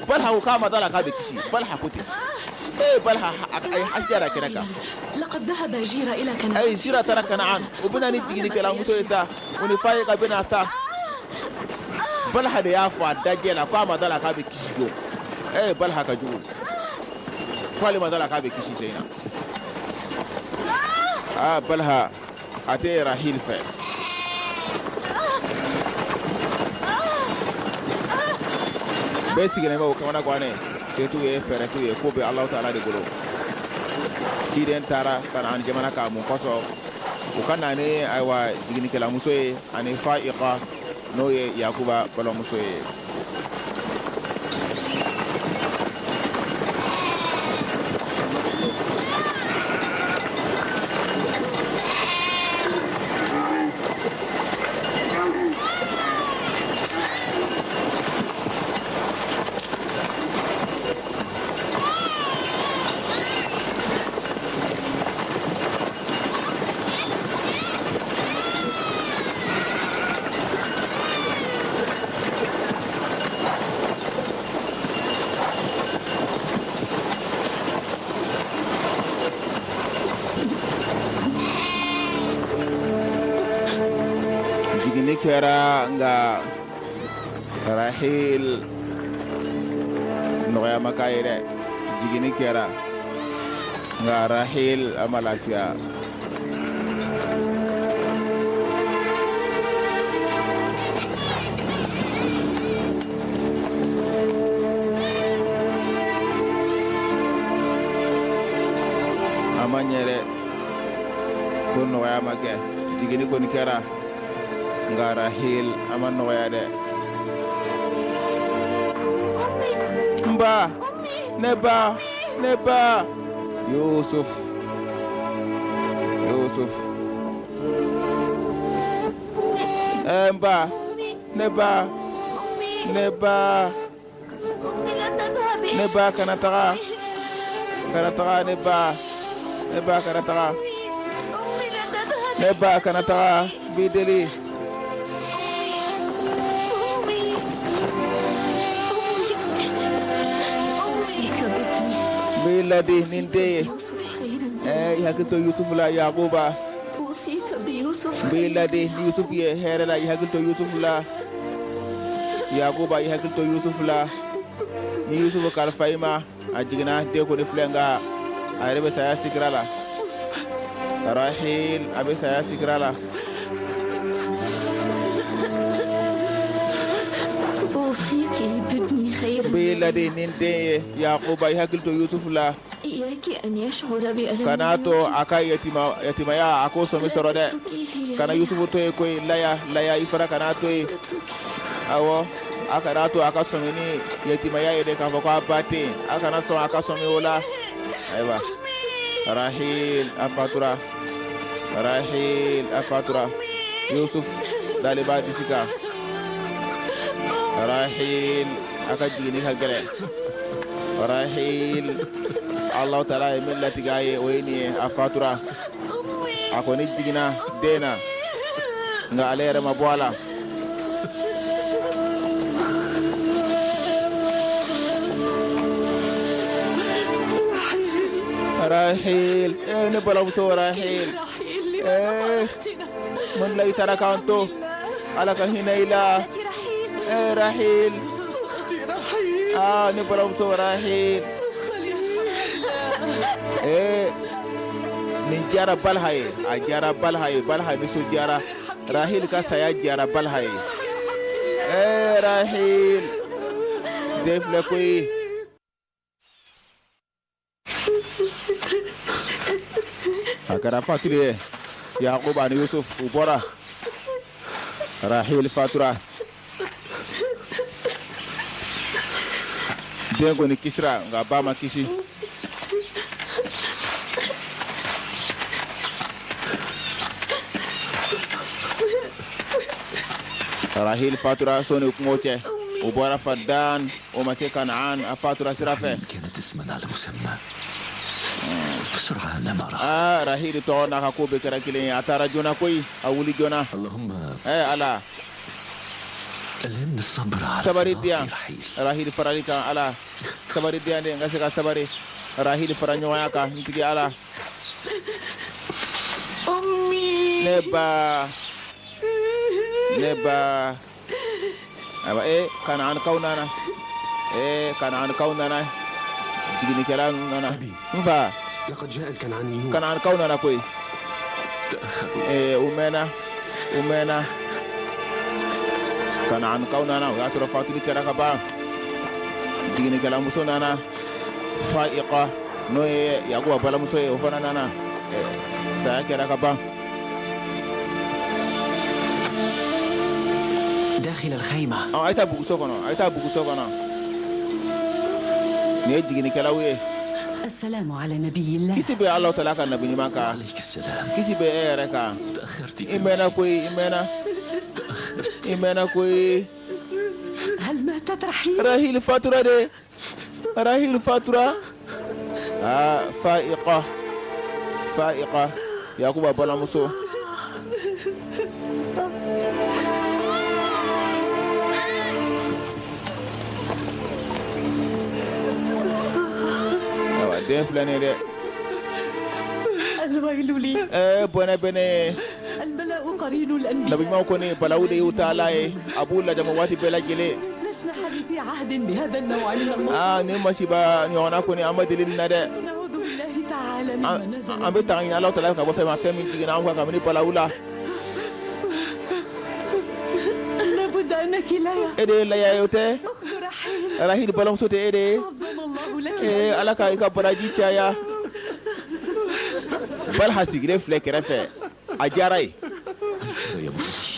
Balha ko k'a ma da la k'a bɛ kisi. Balha ko ten. Ee, Balha a ye hasidiya da kɛnɛ kan. لقد ذهب جيرا إلى كنعان. Ayi, Sira taara Kanaan, o bɛ na ni jiginnikɛla muso ye sa, o ni Fayiga bɛ na sa. Balha de y'a fɔ a dajɛ la k'a ma da la k'a bɛ kisi jo. Ee, Balha ka jugu, k'ale ma da la k'a bɛ kisi sen na. Aa, Balha a tɛ Rahil fɛ. Bɛɛ sigilen bɛ o kamana gannen, se t'u ye, fɛɛrɛ t'u ye, ko bɛ Alahu Taala de bolo. Ciden taara Kanaan jamana kan mun kosɔn? U ka na ni, ayiwa, jiginnikɛlamuso ye ani Fa'iqa, n'o ye Yakuba balimamuso ye. Jiginni kɛra, nka Rahil nɔgɔya ma k'a ye dɛ. Jiginni kɛra, nka Rahil a ma lafiya. A ma ɲɛ dɛ, ko nɔgɔya ma kɛ. Jiginni kɔni kɛra, nka Rahil a ma nɔgɔya dɛ. N ba, ne ba, ne ba, Yusuf, Yusuf, ɛ, n ba, ne ba, ne ba. أمي، لا تذهبي. Ne ba, kana taga, kana taga, ne ba, ne ba, kana taga. أمي، لا تذهبي. Ne ba, kana taga, n b'i deli. أمي، أمي، أوصيك بابني. N b'i ladi ni n den ye. يوسف خيرا. Ɛ, i hakili to Yusufu la, Yakuba. أوصيك بيوسف N b'i خيرا. ladi ni Yusufu ye hɛrɛ la. I hakili to Yusufu la, Yakuba, i hakili to Yusufu la. Ni Yusufu kalifa i ma, a jiginna, den kɔni filɛ, nka a yɛrɛ bɛ saya sigira la. Rahil a bɛ saya sigira la. أوصيك بابني خيرا. N b'i ladi ni n den ye, Yakuba, i hakili to Yusufu la. إياك أن يشعر بألم. Kana to a ka yatima yatimaya a k'o sɔmi sɔrɔ dɛ. Kana Yusufu to yen koyi. Laya, Laya, i fana kana to yen. Awɔ, a kana to a ka sɔmi ni yatimaya ye dɛ, k'a fɔ ko a ba tɛ yen. A kana sɔn a ka sɔmi o la. Ayiwa, Rahil a fatura, Rahil a fatura. Yusuf dalen b'a disi kan. Rahil a ka jiginni ka gɛlɛn. Rahil, Alahu Taala ye min latigɛ a ye, o ye nin ye. A fatura. A kɔni jiginna den na, nka ale yɛrɛ ma bɔ a la. Rahil, ee ne balimamuso Rahil. رحيل لماذا إيه. فارقتنا؟ Mun la i taara k'an to? Ala ka hinɛ i la. ابنتي رحيل. Ee Rahil. أختي رحيل. Aa, ne balimamuso Rahil. Ee, nin diyara Balha ye, a diyara Balha ye. Balha nisɔndiyara. Rahil ka saya diyara Balha ye. Ee Rahil, den filɛ koyi. A kɛra fatuli ye. Yakuba ani Yusuf, u bɔra. Rahil fatura. Den kɔni kisira, nka ba ma kisi. Rahil fatura sɔnni kungo cɛ. U bɔra Fadan, o ma se Kanaan, a fatura sira fɛ. كانت اسما على مسمى. بسرعة نما راح. Aa, Rahil tɔgɔ n'a ka ko bɛɛ kɛra kelen ye. A taara joona koyi, a wuli joona. اللهم Ɛ Ala, ألهمني الصبر على sabari فراق di yan رحيل. Rahil farali kan. Ala, sabari di yan de, n ka se ka sabari Rahil fara ɲɔgɔnya kan, n tigi Ala. أمي. Ne ba, ne ba. Ayiwa, e Kanaankaw nana. E Kanaankaw nana, jiginnikɛla ninnu nana. N fa. لقد جاء الكنعانيون. Kanaankaw nana koyi. تأخروا. Ee, u mɛnna, u mɛnna. Kanaankaw nana, o y'a sɔrɔ fatuli kɛra ka ban. Jiginnikɛlamuso nana, Fa'iqa, n'o ye Yakuba balimamuso ye, o fana nana. Saya kɛra ka ban. داخل الخيمة. Ɔ, a ye taa buguso kɔnɔ, a ye taa buguso kɔnɔ. Nin ye jiginnikɛlaw ye. السلام على نبي الله. Kisi bɛ Alahu Taala ka nabi ɲuman kan. عليك السلام. Kisi bɛ e yɛrɛ kan. تأخرت. I mɛnna koyi, i mɛnna, i mɛnna koyi. هل ماتت رحيل؟ Rahil fatura de. Rahil fatura. Aa, Fa'iqa, Fa'iqa, Yakuba balimamuso. Ayiwa, den filɛ nin ye dɛ. الويل لي. Ɛɛ, bɔnɛ bɛ ne ye. البلاء قرين الأنبياء. Nabi ɲumanw kɔni, balawu de y'u taala ye, a b'u lajama waati bɛɛ lajɛlen. لسنا حديثي عهد بهذا النوع من المصائب. Aa, nin masiba ɲɔgɔnna kɔni, an ma deli nin na dɛ. نعوذ بالله تعالى مما An نزل. an bɛ tanga ɲini Alahu Taala fɛ ka bɔ fɛn ma, fɛn min jiginna an kan kabini balawu la. لابد أنك ليا. E de ye Laya ye, o tɛ? أخت رحيل. Rahil balimamuso tɛ e de ye? عظم الله لك. Ee, Ala ka i ka baraji caya. Balha sigilen filɛ kɛrɛfɛ, a diyara ye. هكذا يا بني.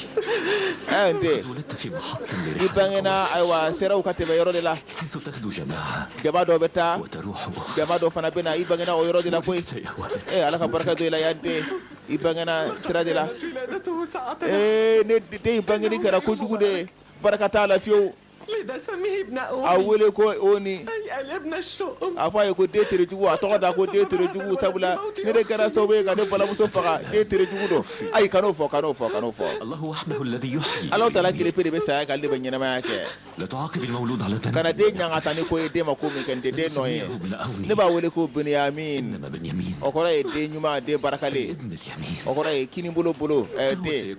Ɛ, n den. قد ولدت في محط I لرحال bangena, ayiwa, seraw ka tɛmɛ yɔrɔ de la. حيث تغدو جماعة Jama dɔ bɛ taa, وتروح أخرى. jama dɔ fana bɛ na. I bangena o yɔrɔ de la koyi. ولدت يا ولد. Ee, Ala ka barika don i la, yan den. I bangena sira de la. كانت ولادته ساعة. Ee, ne den in bangeni kɛra kojugu de ye, barika t'a la fiyewu. لذا سميه ابن A أمي. wele ko Oni. أي الابن الشؤم. A fɔ a ye ko den tere jugu. A tɔgɔ da ko den tere jugu, sabula ne de kɛra sababu ye ka ne balimamuso faga. Den tere jugu don. Ayi, kan'o fɔ, kan'o fɔ, kan'o fɔ. الله وحده الذي يحيي Ala Taala ويميت. kelen pe de bɛ saya kɛ, ale de bɛ ɲɛnamaya kɛ. لا تعاقب المولود على ذنب. Kana den ɲangata ni ko ye den ma ko min kɛ, nin tɛ den nɔ ye. سميه ابن أوني. Ne b'a wele ko Benyamin. إنما بنيامين. O kɔrɔ ye den ɲuman, den barakalen. ابن اليمين. O kɔrɔ ye kinibolo bolo, ɛ, den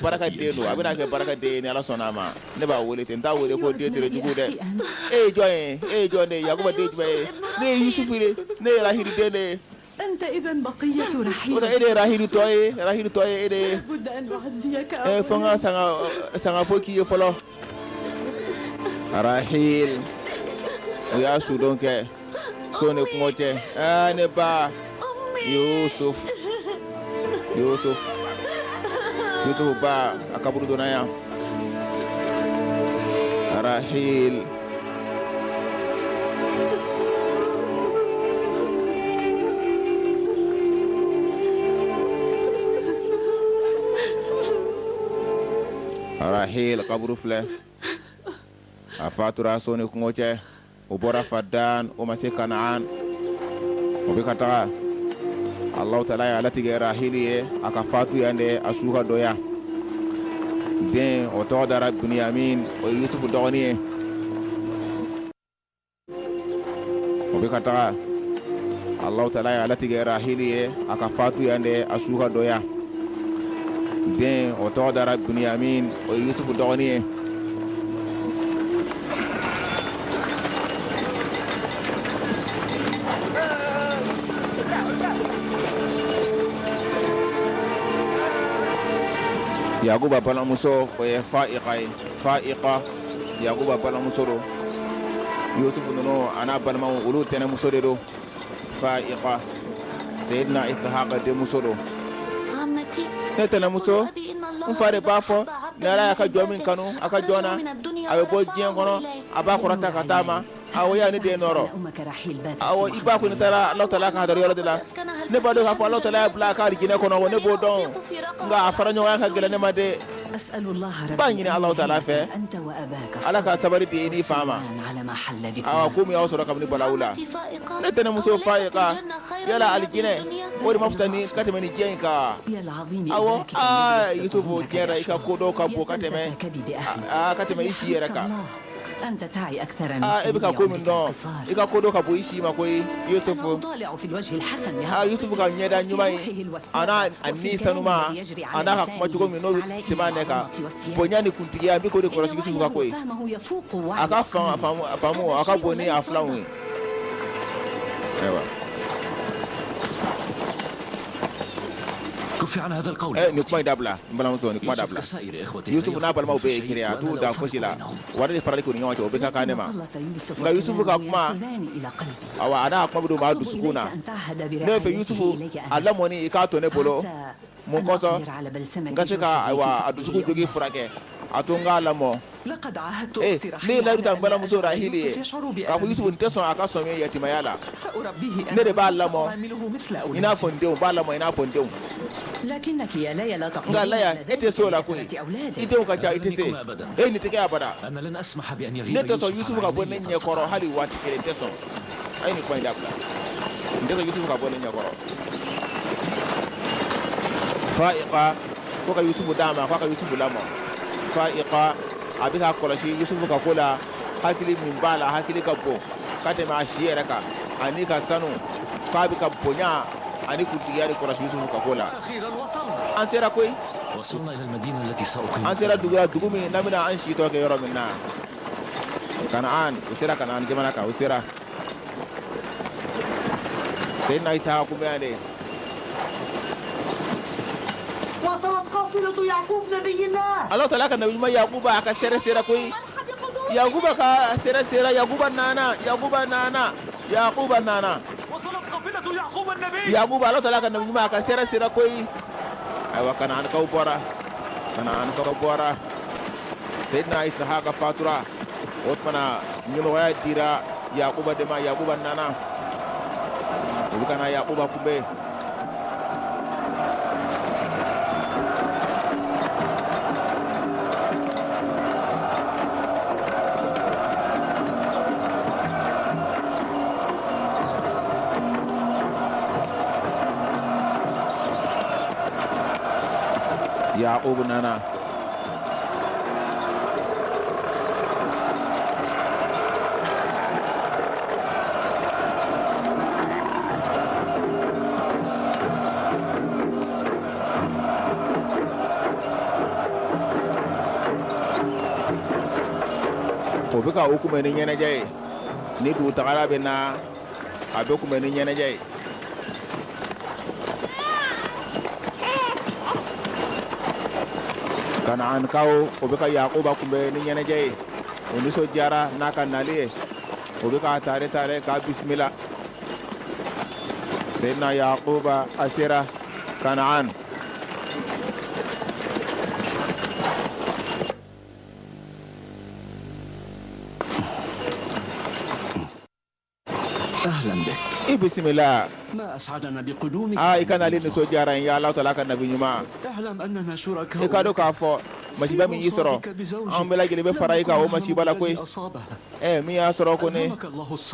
baraka den don. A bɛna kɛ baraka den ye ni Ala sɔnna a ma. Ne b'a wele ten, n t'a wele ko den tere jugu dɛ. E ye jɔn ye? E ye jɔn de ye? Yakuba den jumɛn ye? Ne ye Yusufu de, ne ye Rahili den de ye. أنت إذا بقية O رحيل. tɛ e de ye Rahili tɔ ye? Rahili tɔ ye e de ye. لابد أن نعزيك. Ɛ, fo n ka sanga sanga fo k'i ye fɔlɔ. Rahil, o y'a sudon kɛ so ni kungo cɛ. Aa, ne ba. Yusuf, Yusuf, Yusuf ba, a kaburu donna yan. Rahil. Rahil kaburu filɛ. A fatura so ni kungo cɛ. O bɔra Fadan, o ma se Kanaan, o bɛ ka taga. Alahu Taala ye alatigɛ Rahili ye a ka fatu yan de, a su ka dɔ yan. Den o tɔgɔ dara Bunyamin, o ye Yusufu dɔgɔnin ye. O bɛ ka taga. Alahu taala y'a latigɛ Rahili ye a ka fatu yan de, a su ka don yan. Den o tɔgɔ dara Bunyamin, o ye Yusufu dɔgɔnin ye. Yakuba balimamuso o ye Fa'iqa ye. Fa'iqa Yakuba balimamuso don. Yusufu ninnu a n'a balimaw olu tɛnɛmuso de don. Fa'iqa Seyidina Isahaka denmuso don. Ne tɛnɛmuso, n fa de b'a fɔ ni Ala y'a ka jɔn min kanu a ka jɔn na, a bɛ bɔ diɲɛ kɔnɔ a b'a kɔrɔta ka taa ma. Awɔ, ya ne den nɔrɔ. Awɔ, i ba kɔni taara Alahu taala ka hadara yɔrɔ de la. Ne b'a dɔn k'a fɔ Alahu taala y'a bila a ka alijinɛ kɔnɔ, wa ne b'o dɔn. Nka a fara ɲɔgɔnya ka gɛlɛn ne ma dɛ. N b'a ɲini Alahu taala fɛ, Ala ka sabali di i n'i fa ma. Awa, ko min y'aw sɔrɔ kabini balawu la. Ne tɛnɛmuso Fa'iqa, yala alijinɛ o de ma fisa ni ka tɛmɛ ni diɲɛ in kan? Awɔ, aa Yusufu, diɲɛ la i ka ko dɔw ka bon ka tɛmɛ ka tɛmɛ i si yɛrɛ kan. Aa, e bɛ ka ko min dɔn, i ka ko dɔn ka bon i si ma koyi Yusufu. Aa, Yusufu ka ɲɛda ɲuman ye, a n'a a ni sanuma, a n'a ka kuma cogo min n'o bɛ tɛmɛ a nɛ kan, bonya ni kuntigiya, n bɛ k'o de kɔlɔsi Yusufu ka ko ye. A ka faamu a ka bon ni a filanw ye. Ayiwa. Nin kuma in dabila, n balimamuso, nin kuma dabila. Yusufu n'a balimaw bɛɛ ye kelen ye, a t'u dan fosi la. Wari de farali k'u ni ɲɔgɔn cɛ, o bɛ ka kan ne ma. Nka Yusufu ka kuma, awa, a n'a kuma bɛ don maa dusukun na. Ne bɛ fɛ Yusufu a lamɔni i k'a to ne bolo. Mun kosɔn n ka se ka, ayiwa, a dusukun jogi furakɛ, a to n k'a lamɔ. Ne ye layidu ta n balimamuso Rahili ye k'a fɔ Yusufu n tɛ sɔn a ka sɔmi yatimaya la. Ne de b'a lamɔ i n'a fɔ n denw, n b'a lamɔ i n'a fɔ n denw. Nka Laya, e tɛ se o la koyi. I denw ka ca, i tɛ se. E nin tɛ kɛ abada. Ne tɛ sɔn Yusufu ka bɔ ne ɲɛ kɔrɔ hali waati kelen, n tɛ sɔn. A ye nin kuma in dabila. N tɛ sɔn Yusufu ka bɔ ne ɲɛ kɔrɔ. Fa'iqa ko ka Yusufu d'a ma, k'a ka Yusufu lamɔ. Fa'iqa a bɛ k'a kɔlɔsi Yusufu ka ko la, hakili min b'a la, hakili ka bon ka tɛmɛ a si yɛrɛ kan, ani ka sanu, k'a bɛ ka bonya ani kuntigiya de kɔlɔsi Yusufu ka ko la. An sera koyi. An sera dugu la, dugu min n'an bɛna an si tɔ kɛ yɔrɔ min na. Kanaan, u sera Kanaan jamana kan, u sera. Seyidina Isaka kun bɛ yan de. Ala taala ka nabi ɲuman Yakuba a ka sɛrɛ sera koyi. Yakuba ka sɛrɛ sera, Yakuba nana, Yakuba nana, Yakuba nana. Yakuba, Ala taala ka nabi ɲuman a ka sɛrɛ sera koyi. Ayiwa, Kanaankaw bɔra, Kanaankaw bɔra. Seyidina Isahaka fatura. O tuma na ɲɛmɔgɔya dira Yakuba de ma. Yakuba nana. U bɛ ka na Yakuba kunbɛn. Yakubu nana. O bɛ ka o kunbɛn ni ɲɛnajɛ ye. Ni dugutagala bɛ na, a bɛ kunbɛn ni ɲɛnajɛ ye. Kanaankaw o bɛ ka Yakuba kunbɛn ni ɲɛnajɛ ye. O nisɔndiyara n'a ka nali ye. O bɛ k'a tare tare k'a bisimila. Seyidina Yakuba a sera Kanaan. أهلا بك. I bisimila. ما أسعدنا بقدومك. Aa, i ka nali nisɔndiyara n ye, Alahu taala ka nabi ɲuman. اعلم أننا شركاء I ka dɔn k'a fɔ masiba min y'i sɔrɔ, an bɛɛ lajɛlen bɛ fara i kan o masiba la koyi. Ɛ, min y'a sɔrɔ ko ne,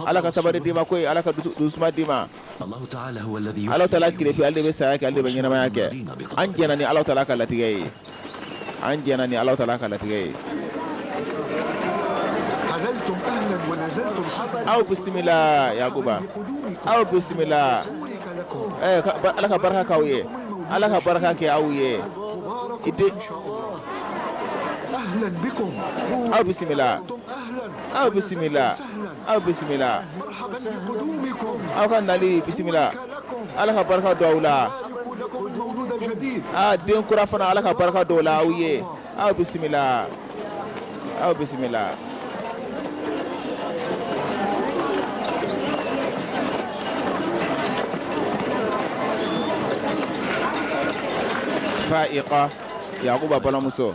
Ala ka sabali d'i ma koyi, Ala ka dusuma d'i ma. الله تعالى هو الذي Alahu taala tile fi, ale de bɛ saya kɛ, ale de bɛ ɲɛnamaya kɛ. An jɛnna ni Alahu taala ka latigɛ ye. An jɛnna ni Alahu taala ka latigɛ ye. حللتم أهلا Aw bisimila Yakuba, aw bisimila. Ala ka barika k'aw ye, Ala ka barika kɛ aw ye. I den, aw bisimila, aw bisimila, aw bisimila. Aw ka nali bisimila. Ala ka barika don aw la. Aa, den kura fana, Ala ka barika don o la aw ye. Aw bisimila, aw bisimila. Fa'iqa, Yakuba balimamuso.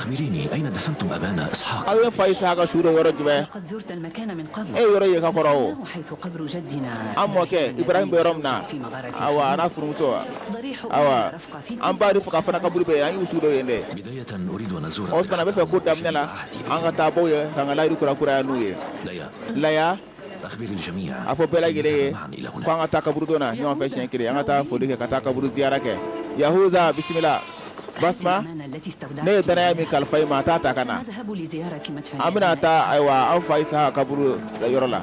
أخبريني أين دفنتم أبانا إسحاق؟ Aw ye fa Isaka su don yɔrɔ jumɛn? لقد زرت المكان من قبل. E ye yɔrɔ ye ka kɔrɔ o. حيث قبر جدنا An mɔkɛ Ibrahim bɛ yɔrɔ min na, في مغارة awa, a n'a furumuso, ضريح awa, أمنا رفقة في an ba Rifqa fana kaburu bɛ yen, an y'u su don yen dɛ. بداية أريد أن أزور O tuma na, n bɛ fɛ ko daminɛ la, an ka taa bɔ ye k'an ka layidu kura kuraya n'u ye. ليا، Laya, أخبر الجميع a fɔ bɛɛ lajɛlen ye معا إلى ko an هناك. ka taa kaburudon na ɲɔgɔn fɛ siɲɛ kelen, an ka taa foli kɛ, ka taa kaburu ziyara kɛ. Yahuza, bisimila. Basma, الأمانة التي ne ye استودعتك danaya min kalifa i ma, a t'a ta ka na. سنذهب لزيارة مدفن An bɛna أبينا. taa, ayiwa, an fa Isaka kaburu yɔrɔ la.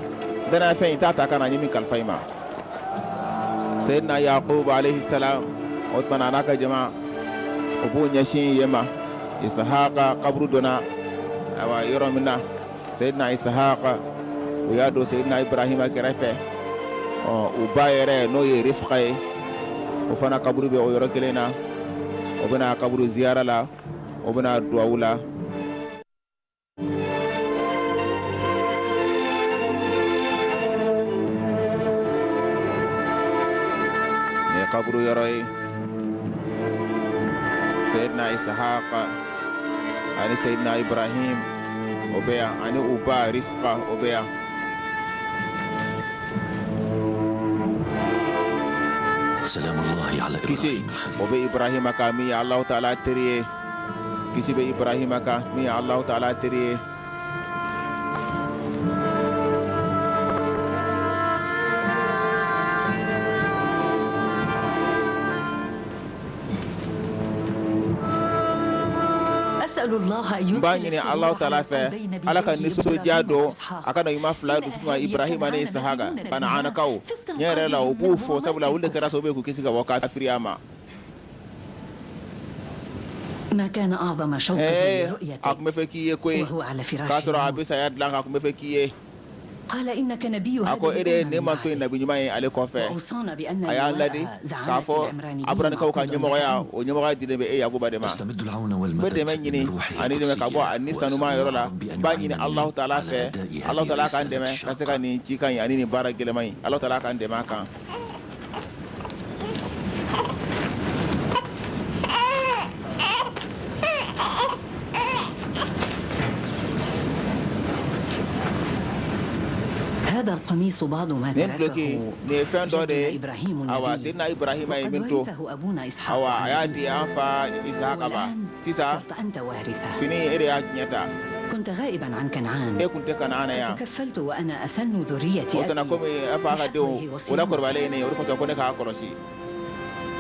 Danaya fɛn in, t'a ta ka na, n ye min kalifa i ma. Seyidina Yakub alayhi salam, o tuma na, a n'a ka jama, o b'o ɲɛsin yen ma, Isahaka kaburu donna, ayiwa, yɔrɔ min na Seyidina Isahaka, o y'a don Seyidina Ibrahima kɛrɛfɛ. Ɔ, u ba yɛrɛ, n'o ye Rifqa ye, o fana kaburu bɛ o yɔrɔ kelen na. O bɛna kaburu ziyara la, o bɛna duwawu la. Nin ye kaburu yɔrɔ ye. Seyidina Isahaka ani Seyidina Ibrahim, o bɛ yan, ani u ba Rifqa, o bɛ yan. سلام الله على Kisi إبراهيم o الخليل. bɛ Ibrahima kan, min ye Alahu taala teri ye. Kisi bɛ Ibrahima kan, min ye Alahu taala teri ye. أسأل الله أن N b'a يدخل ɲini السرور Alahu taala على fɛ, قلبي Ala ka نبييه nisɔndiya إبراهيم don وإسحاق. a ka na ɲuman fila dusukun kan, Ibrahima ni Isahaka. Kanaanakaw, tiɲɛ yɛrɛ la, u b'u fɔ, sabula olu de kɛra sababu ye k'u kisi ka bɔ kafiriya ma. ما كان أعظم شوقه Ee, a لرؤيتك tun bɛ fɛ k'i ye koyi. وهو على فراش K'a sɔrɔ a الموت. bɛ saya dilan kan, a tun bɛ fɛ k'i ye. قال إنك نبي A هذه ko e de ye الأمة ne من manto ye بعده. nabi ɲuman ye ale kɔfɛ. وأوصانا بأن A y'an ladi لواء k'a زعامة fɔ العمرانيين Aburanikaw ka معقود ɲɛmɔgɔya, لك. o ɲɛmɔgɔya dilen bɛ e Yakuba de ma. أستمد العون N bɛ والمدد dɛmɛ من ɲini روحه ani dɛmɛ ka bɔ القدسية a ni وأسأل sanuma yɔrɔ الله la. ربي N أن b'a ɲini يعينني Alahu taala على fɛ, أداء هذه Alahu taala k'an الرسالة dɛmɛ ka se ka الشاقة. nin cikan in ani nin baara gɛlɛman in, Alahu taala k'an dɛmɛ a kan. هذا القميص بعض ما Nin duloki تركه nin ye fɛn dɔ de جدنا ye, إبراهيم awa, النبي، Seyidina Ibrahima ye وقد min to, ورثه أبونا إسحاق awa, عن a y'a أبيه. di an fa Isahaka ma. والآن Sisan صرت أنت وارثه. fini, e de y'a tiɲɛ ta. كنت غائبا عن كنعان، E kun tɛ Kanaana yan. فتكفلت وأنا أسن ذرية O tana أبي komi a fa ka denw o la kɔrɔbalen ye ne ye, o de kosɔn ko ne k'a kɔlɔsi.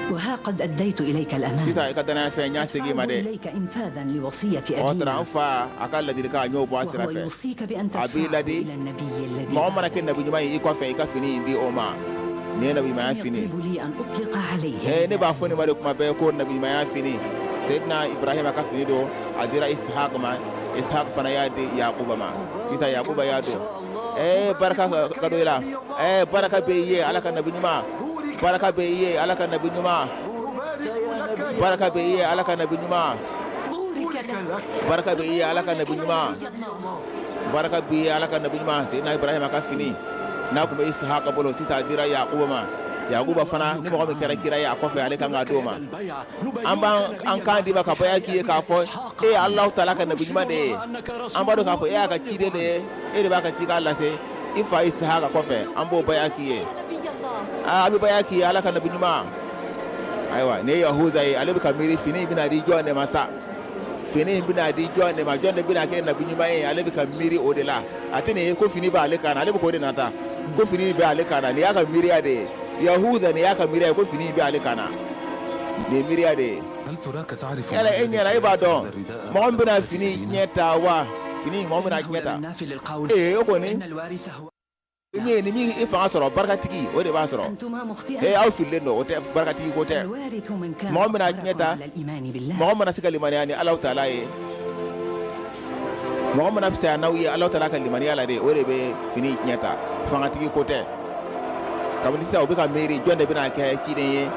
وها قد أديت إليك الأمانة. Sisan i ka danaya fɛn, n y'a segin i ma أدفعه dɛ. إليك إنفاذا لوصية O tana, أبينا، an fa a ka ladilikan, a y'o bɔ a sira وهو fɛ. يوصيك بأن A b'i تدفعه ladi, إلى النبي الذي mɔgɔ mana بعدك. kɛ nabi ɲuman ye i kɔfɛ, i ka fini in di o ma. Nin ye nabi ɲumanya كم fini. يطيب لي أن أطلق عليه Ee, ne b'a رداء. fɔ nin ma de kuma bɛɛ ko nabi ɲumanya fini. Seyidina Ibrahima ka fini don, a dira Ishaq ma, Ishaq fana y'a di Yakuba ma. Sisan Yakuba y'a don. Ee, barika ka don i la. Ee, barika bɛ i ye, Ala ka nabi ɲuman. Barika bɛ i ye, Ala ka nabi ɲuman. Barika bɛ i ye, Ala ka nabi ɲuman. Barika bɛ i ye, Ala ka nabi ɲuman. Barika b'i ye, Ala ka nabi ɲuman. Seyidina Ibrahima ka fini n'a tun bɛ Isahaka bolo, sisan a dira Yakuba ma. Yakuba fana, ni mɔgɔ min kɛra kira ye a kɔfɛ, ale kan k'a d'o ma. An b'an an kan d'i ma ka baya k'i ye k'a fɔ e ye Alahu taala ka nabi ɲuman de ye. An b'a dɔn k'a fɔ e y'a ka ciden de ye, e de b'a ka cikan lase i fa Isahaka kɔfɛ. An b'o baya k'i ye. Aa, an bɛ baya k'i ye, Ala ka nabi ɲuman. Ayiwa, nin ye Yahuza ye, ale bɛ ka miiri fini in bɛna di jɔn de ma sa. Fini in bɛna di jɔn de ma, jɔn de bɛna kɛ nabi ɲuman ye? Ale bɛ ka miiri o de la. A tɛ nin ye ko fini b'ale kan na, ale bɛ k'o de nata ko fini bɛ ale kan na. Nin y'a ka miiriya de ye, Yahuza, nin y'a ka miiriya ye ko fini bɛ ale kan na. Nin ye miiriya de ye. هل تراك تعرف Yala ما e الذي ɲɛna, e b'a سيأخذ dɔn هذا الرداء mɔgɔ min على bɛna بركة fini أبينا؟ ɲɛ ta wa? Fini mɔgɔ min bɛna إنه tiɲɛ ta. لمن نافل القول Ee, o kɔni إن الوارث هو min ye ni min i fanga sɔrɔ, barikatigi, o de b'a sɔrɔ. أنتما Ee, مخطئان. aw fililen don, o tɛ, barikatigi ko tɛ. الوارث من كان Mɔgɔ min bɛna tiɲɛ أصبركم ta, على الإيمان بالله. mɔgɔ mana se ka limaniya ni Alahu Taala ye, mɔgɔ mana fisaya n'aw ye Alahu Taala ka limaniya la de, o de bɛ fini tiɲɛ ta. Fangatigi ko tɛ. Kabini sisan, u bɛ ka miiri jɔn de bɛna kɛ ciden ye,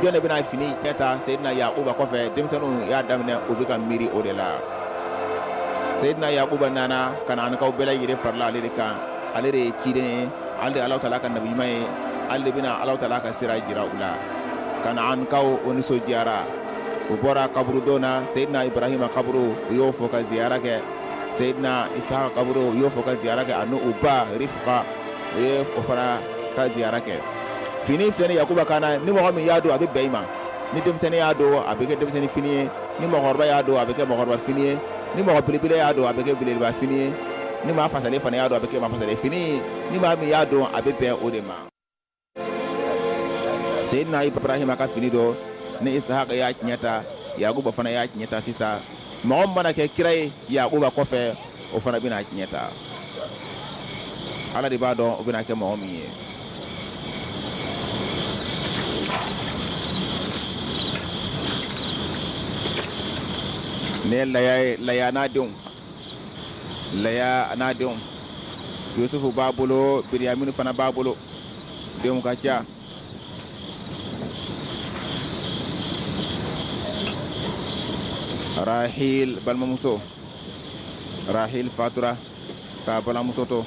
jɔn de bɛna fini tiɲɛ ta Seyidina Yakuba kɔfɛ. Denmisɛnninw y'a daminɛ, u bɛ ka miiri o de la. Seyidina Yakuba nana Kanaanikaw bɛɛ lajɛlen farila ale de kan. Ale de ye ciden ye, ale de ye Alahu Taala ka nabi ɲuman ye, ale de bɛna Alahu Taala ka sira jira u la. Kanaanikaw, o nisɔndiyara, u bɔra kaburudon na. Seyidina Ibrahima kaburu, u y'o fɔ ka ziyara kɛ. Seyidina Isaka kaburu, u y'o fɔ ka ziyara kɛ, ani u ba Rifka, u ye o fana ka ziyara kɛ. Fini filɛ ni Yakuba kan na, ni mɔgɔ min y'a don, a bɛ bɛn i ma. Ni denmisɛnnin y'a don, a bɛ kɛ denmisɛnnin fini ye. Ni mɔgɔkɔrɔba y'a don, a bɛ kɛ mɔgɔkɔrɔba fini ye. Ni mɔgɔ belebele y'a don, a bɛ kɛ belebeleba fini ye. Ni maa fasalen fana y'a don, a bɛ kɛ maa fasalen fini. Ni maa min y'a don, a bɛ bɛn o de ma. Seyidina Ibrahima ka fini don ni Isahaka y'a tiɲɛ ta, Yakuba fana y'a tiɲɛ ta. Sisan, mɔgɔ min mana kɛ kira ye Yakuba kɔfɛ, o fana bɛna tiɲɛ ta. Ala de b'a dɔn o bɛna kɛ mɔgɔ min ye. Nin ye Laya ye, Laya n'a denw, Laya n'a denw. Yusufu b'a bolo, Binyaminu fana b'a bolo, denw ka ca. Rahil balimamuso, Rahil fatura k'a balimamuso to.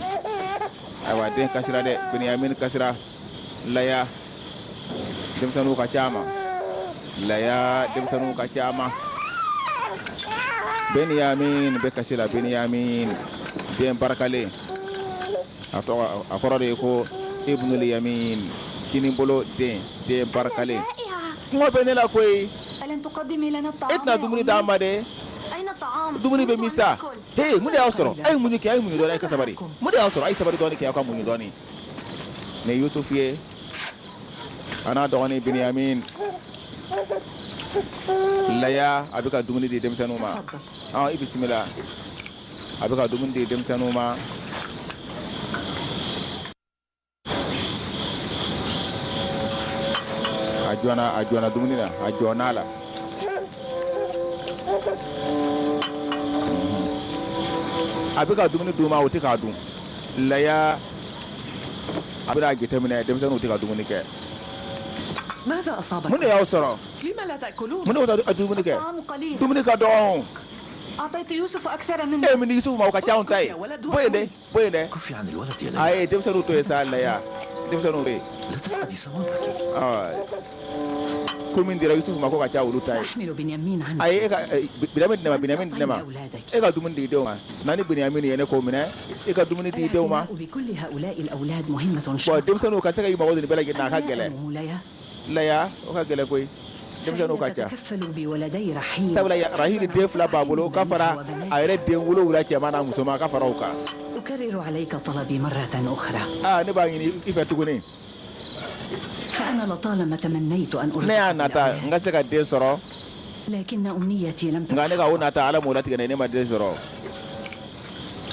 Ayiwa, den kasira dɛ, Binyamin kasira. Laya denmisɛnninw ka ca ma, Laya denmisɛnninw ka ca ma. Benyamin bɛ kasi la. Benyamin den barakalen, a tɔgɔ, a kɔrɔ de ye ko Ibnul Yamin, kinibolo den, den barakalen. جائعة. Kɔngɔ bɛ ne la koyi. ألن تقدمي لنا E الطعام tɛna يا dumuni أمي؟ d'an ma de? أين الطعام؟ Dumuni bɛ أريد min أن sa? آكل. He, mun de y'aw sɔrɔ? A ye muɲu kɛ, a ye muɲu dɔɔni, a ye ka sabali. Mun de y'aw sɔrɔ? A ye sabali dɔɔni kɛ, aw ka muɲu dɔɔni. Nin ye Yusuf ye, a n'a dɔgɔnin Binyamin. Laya, a bɛ ka dumuni di denmisɛnninw ma. تفضل. Ɔn, i bisimila. A bɛ ka dumuni di denmisɛnninw ma. A jɔnna, a jɔnna dumuni na, a jɔnna a la. A bɛ ka dumuni d'u ma, o tɛ k'a dun. Laya, a bɛna jateminɛ, denmisɛnninw tɛ ka dumuni kɛ. ماذا أصابك؟ Mun de y'aw sɔrɔ? لما لا تأكلون؟ Mun de y'aw ta dumuni kɛ? الطعام قليل. Dumuni ka dɔgɔn. أعطيت يوسف أكثر منا. E min di Yusufu ma, o ka ca anw ta ye. Bɔ yen dɛ, bɔ yen dɛ. كفي عن الولد يا A ليلى. ye denmisɛnninw to yen sa. Laya, denmisɛnninw to yen. لا تفقدي صوابك. Aa, ko min dira Yusufu ma, ko ka ca olu ta ye. سأحمل بنيامين عنك. A ye e ka Binyamin di ne ma, Binyamin di ne ma. أنت أولادك. E ka dumuni di denw ma. Na ni Binyamin ye, ne k'o minɛ. I ka dumuni di denw ma. الاعتناء بكل هؤلاء الأولاد مهمة Bɔn, شاقة. denmisɛnninw ka se ka i mago don nin bɛɛ lajɛlen na, a ka ألا يا gɛlɛn. أم ليا؟ Laya, o ka gɛlɛn koyi, denmisɛnninw فهي ka ca. تتكفل بولدي رحيل. Sabula Rahili den fila b'a bolo, ka fara a yɛrɛ den 7 cɛman n'a musoman, ka fara o kan. أكرر عليك طلبي مرة أخرى. Aa, ne b'a ɲini i fɛ tuguni. فأنا لطالما تمنيت أن Ne أرزق y'a nata بالأولاد n ka se ka den sɔrɔ. لكن أمنيتي لم Nka ne ka o تتحقق. nata, Ala m'o latigɛ ne, ne ma den sɔrɔ.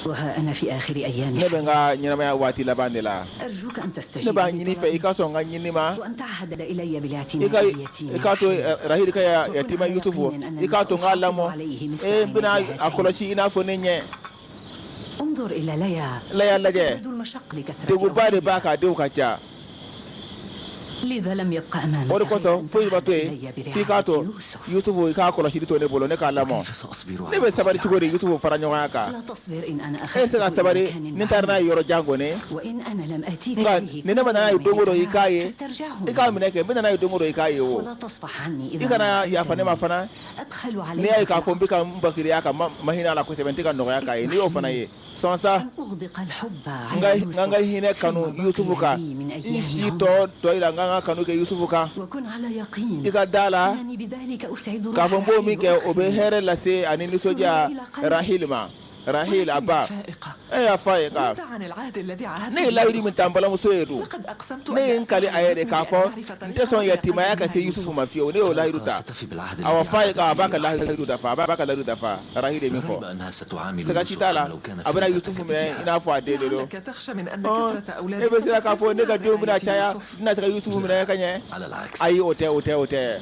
وها أنا في آخر أيام Ne bɛ n حياتي. ka ɲɛnamaya waati laban de la. أرجوك أن Ne تستجيب b'a ɲini i fɛ, i لطلبي ka sɔn n ka ɲini ma. وأن تعهد إلي I بالاعتناء ka باليتيم i k'a to رحيل. Rahili ka وكن yatima على Yusufu, يقين i أنني k'a to n k'a سأحافظ lamɔ. عليه مثل E, n عيني bɛna a هاتين. kɔlɔsi i n'a fɔ ne ɲɛ. انظر إلى ليا. Laya lajɛ. تتكبد المشق لكثرة Degunba de b'a أولادها. kan, denw ka ca. لذا لم يبق O de أمامك غير kosɔn, أن foyi ma تعهد to yen إلي f'i k'a برعاية to يوسف. Yusufu, i k'a kɔlɔsili to ne bolo, ne k'a lamɔ. كيف سأصبر Ne على bɛ sabali القول cogo di عنك؟ Yusufu fara ɲɔgɔnya kan? لا تصبر إن أنا E tɛ se ka أخذته إلى sabali مكان ni n taara n'a بعيد. ye yɔrɔ jan kɔni. وإن أنا لم آتيك Nka به ni ne كل ma na n'a ye يوم don o don i لتراه k'a ye, فاسترجعه i k'a مني. minɛ kɛ, n bɛ na n'a ye don o don i k'a ye o. ولا تصفح عني I إذا kana ما yafa ne ma رأيتني fana. أبخل N'i y'a عليك ye في k'a fɔ n bɛ العطاء. ka n bakiriya ka ma hinɛ a la kosɛbɛ, n tɛ ka nɔgɔya k'a ye, n'i اسمح y'o fana لي ye, sɔn sa. أن أغدق الحب N على ka n ka يوسف hinɛ kanu فيما Yusufu بقي kan. لي من N أيام si عمري. tɔ tɔ yi la, n ka n ka kanu kɛ Yusufu kan. وكن على I يقين ka da la أنني بذلك أسعد k'a روح fɔ n b'o min رحيل kɛ, o bɛ وأخي hɛrɛ lase ani السرور nisɔndiya إلى قلبي. Rahili ma. Rahil a ba e y'a fa ye ka ne ye layidu min ta n balimamuso ye dun, ne ye n kali a ye de k'a fɔ n tɛ sɔn yatimaya ka se Yusufu ma fiyewu, ne y'o layidu ta. Awa fa ye a b'a ka layidu dafa, a b'a ka layidu dafa. Rahil ye min fɔ, siga si t'a la, a bɛna Yusufu minɛ i n'a fɔ a den de don. E bɛ siran k'a fɔ ne ka denw bɛna caya, n tɛna se ka Yusufu minɛ ka ɲɛ. Ayi, o tɛ, o tɛ, o tɛ.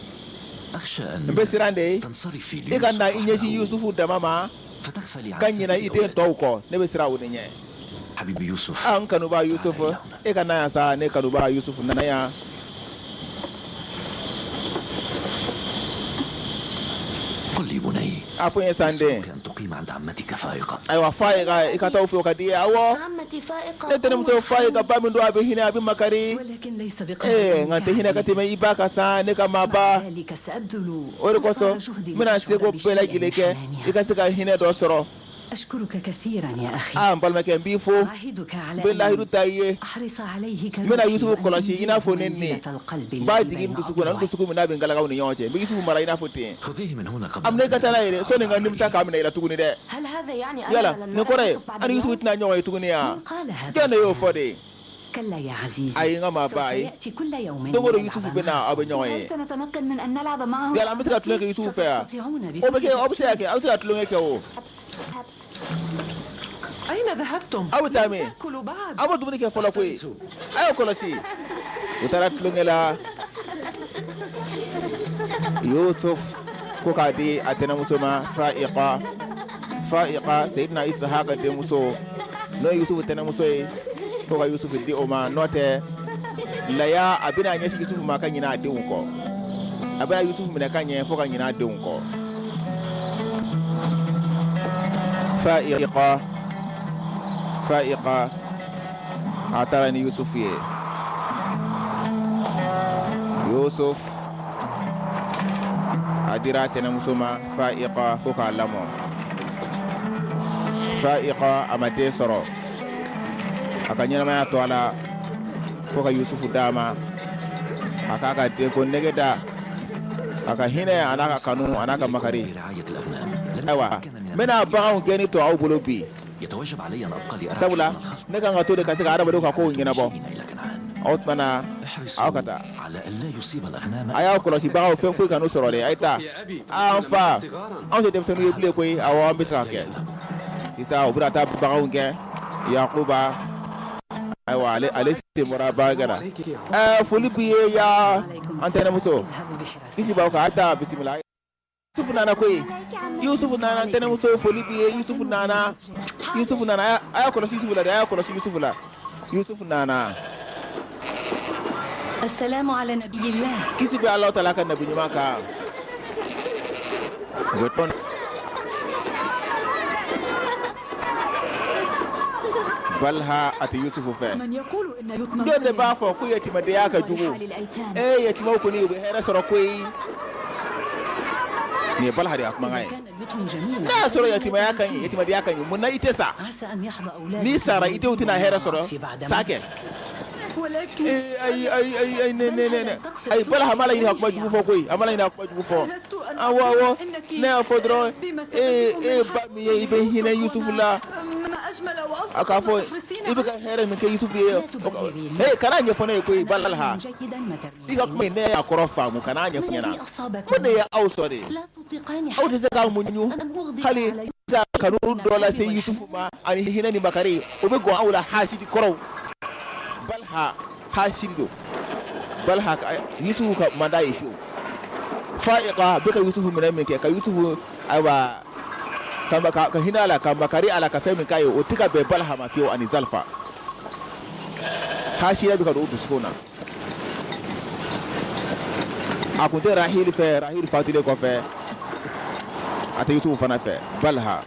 N bɛ siran de i ka na i ɲɛsin Yusufu dama ma ka ɲinɛ i den tɔw kɔ, ne bɛ siran o de ɲɛ. An kanuba Yusufu, e ka na yan sa, ne kanuba Yusufu na yan. A fɔ n ye sa n den. Ayiwa fa ye i ka taa o fɛ, o ka di i ye. Awɔ, ne tɛnɛmuso fa ye ka ba min don, a bɛ hinɛ, a bɛ makari. Ee, nka n tɛ hinɛ ka tɛmɛ i ba kan sa, ne ka maaba. O de kosɔn n bɛna seko bɛɛ lajɛlen kɛ i ka se ka hinɛ dɔ sɔrɔ. Aa n balimakɛ, n b'i fo, n bɛ lahidu ta i ye, n bɛna Yusufu kɔlɔsi i n'a fɔ ne ni n b'a jigin n dusukun na, n dusukun min n'a bɛ n galakaw ni ɲɔgɔn cɛ, n bɛ Yusufu mara i n'a fɔ ten. A minɛ i ka taa n'a ye dɛ, sɔnni n ka nimisa k'a minɛ i la tuguni dɛ. Yala nin kɔrɔ ye an ni Yusufu tɛna ɲɔgɔn ye tuguni wa? Jɔn de y'o fɔ de? Ayi, n ka maaba, ayi. Don o don Yusufu bɛ na, aw bɛ ɲɔgɔn ye. Yala an bɛ se ka tulonkɛ kɛ Yusufu fɛ wa? O bɛ kɛ, aw bɛ se ka kɛ, aw bɛ se ka tulonkɛ kɛ o. Aw bɛ taa min? Aw bɛ dumuni kɛ fɔlɔ koyi. A y'aw kɔlɔsi. U taara tulonkɛ la. Yusuf ko k'a di a tɛnɛmuso ma Fa'iqa. Fa'iqa, Seyidina Isahaka denmuso, n'o ye Yusufu tɛnɛmuso ye, ko ka Yusufu di o ma. N'o tɛ laya, a bɛna ɲɛsin Yusufu ma ka ɲinɛ a denw kɔ. A bɛna Yusufu minɛ ka ɲɛ fo ka ɲinɛ a denw kɔ. Fa'iqa, Fa'iqa a taara ni Yusufu ye. Yusuf a dira a tɛnɛmuso ma Fa'iqa ko k'a lamɔ. Fa'iqa a ma den sɔrɔ, a ka ɲɛnamaya to a la ko ka Yusufu d'a ma, a k'a ka denko nege da, a ka hinɛ a n'a ka kanu a n'a ka makari. Ayiwa, n bɛna baganw gɛnni to aw bolo bi, sabula ne kan ka to de ka se ka hadamadenw ka kow ɲɛnabɔ. Aw tuma na aw ka taa, a y'aw kɔlɔsi baganw fɛn foyi kan'u sɔrɔ dɛ. A ye taa. An fa, anw tɛ denmisɛnninw ye bilen koyi. Awɔ, an bɛ se ka kɛ sisan. U bɛna taa baganw gɛn. Yakuba, ayiwa, ale sen bɔra bagangɛn na. Ɛɛ, foli b'i ye ya an tɛnɛmuso. Kisi b'aw kan. A taa, bisimila. Yusufu nana koyi, Yusufu nana. N tɛnɛmuso, foli b'i ye. Yusufu nana, Yusufu nana. A y'a kɔlɔsi Yusufu la dɛ, a y'a kɔlɔsi Yusufu la. Yusufu nana. Kisi bɛ Alahu taala ka nabi ɲuman kan. U bɛ tɔn Balha a tɛ Yusufu fɛ. Jɔn de b'a fɔ ko yatimadenya ka jugu? Ee, yatimaw kɔni u bɛ hɛrɛ sɔrɔ koyi. Nin ye Balha de ka kumakan ye. N'a y'a sɔrɔ yatimaya ka ɲi, yatimadenya ka ɲi, mun na i tɛ sa? N'i sara, i denw tɛna hɛrɛ sɔrɔ sa kɛ. Ee, ayi, ayi, ayi, ayi, ne, ne, ne, ne. Ayi, Balha ma laɲini ka kuma jugu fɔ koyi. A ma laɲini ka kuma jugu fɔ. Awɔ, awɔ, ne y'a fɔ dɔrɔn, ee, e ba min ye, i bɛ hinɛ Yusufu la. A k'a fɔ i bɛ ka hɛrɛ min kɛ Yusufu ye. Ee, kana ɲɛfɔ ne ye koyi, Balha. I ka kuma in, ne y'a kɔrɔ faamu, kana ɲɛfɔ n ɲɛna. Mun de ye aw sɔrɔ de? Aw tɛ se k'a muɲu hali ka kanu dɔ lase Yusufu ma ani hinɛ ni makari, o bɛ gɔn aw la hasidi kɔrɔw. Balha hasidi don. Balha Yusufu ka man d'a ye fiyewu. Fa'iqa bɛ ka Yusufu minɛ min kɛ, ka Yusufu, ayiwa, ka hinɛ a la, ka makari a la, ka fɛn min k'a ye, o tɛ ka bɛn Balha ma fiyewu ani Zalifa. Hasidiya bɛ ka don u dusukun na. A kun tɛ Rahili fɛ, Rahili fatulen kɔfɛ, a tɛ Yusufu fana fɛ. Balha,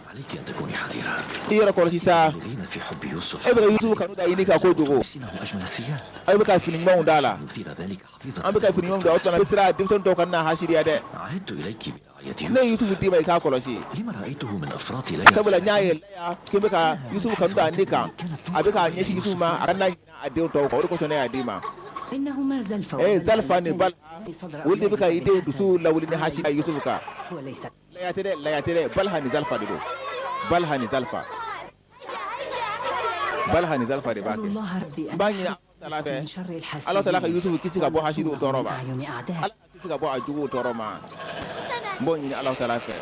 i yɛrɛ kɔlɔsi sa, e bɛ ka Yusufu kanu da ɲini ka kojugu. E bɛ ka fini ɲumanw d'a la, an bɛ ka fini ɲumanw da o tuma na, bɛ siran denmisɛnnin tɔw kana hasidiya dɛ. Ne ye Yusufu d'i ma, i k'a kɔlɔsi, sabula n y'a ye Laya k'i bɛ ka Yusufu kanu da ne kan, a bɛ k'a ɲɛsin Yusufu ma, a kana ɲinɛ a denw tɔw kɔ, o de kosɔn ne y'a d'i ma. Ee, Zalifa ni Balha, olu de bɛ ka i denw dusu lawuli ni hasidiya Yusufu kan. Laya tɛ dɛ, Laya tɛ dɛ, Balha ni Zalifa de don. Balha ni Zalfa, Balha ni Zalfa de b'a أسأل kɛ. الله ربي N أن b'a ɲini يحفظ Ala fɛ, من شر Ala taala ka الحاسدين Yusufu kisi ka bɔ hasidiw tɔɔrɔ وأن ma. أعين أعدائه. Ala ka kisi ka bɔ a juguw tɔɔrɔ ma. N b'o ɲini Ala taala fɛ.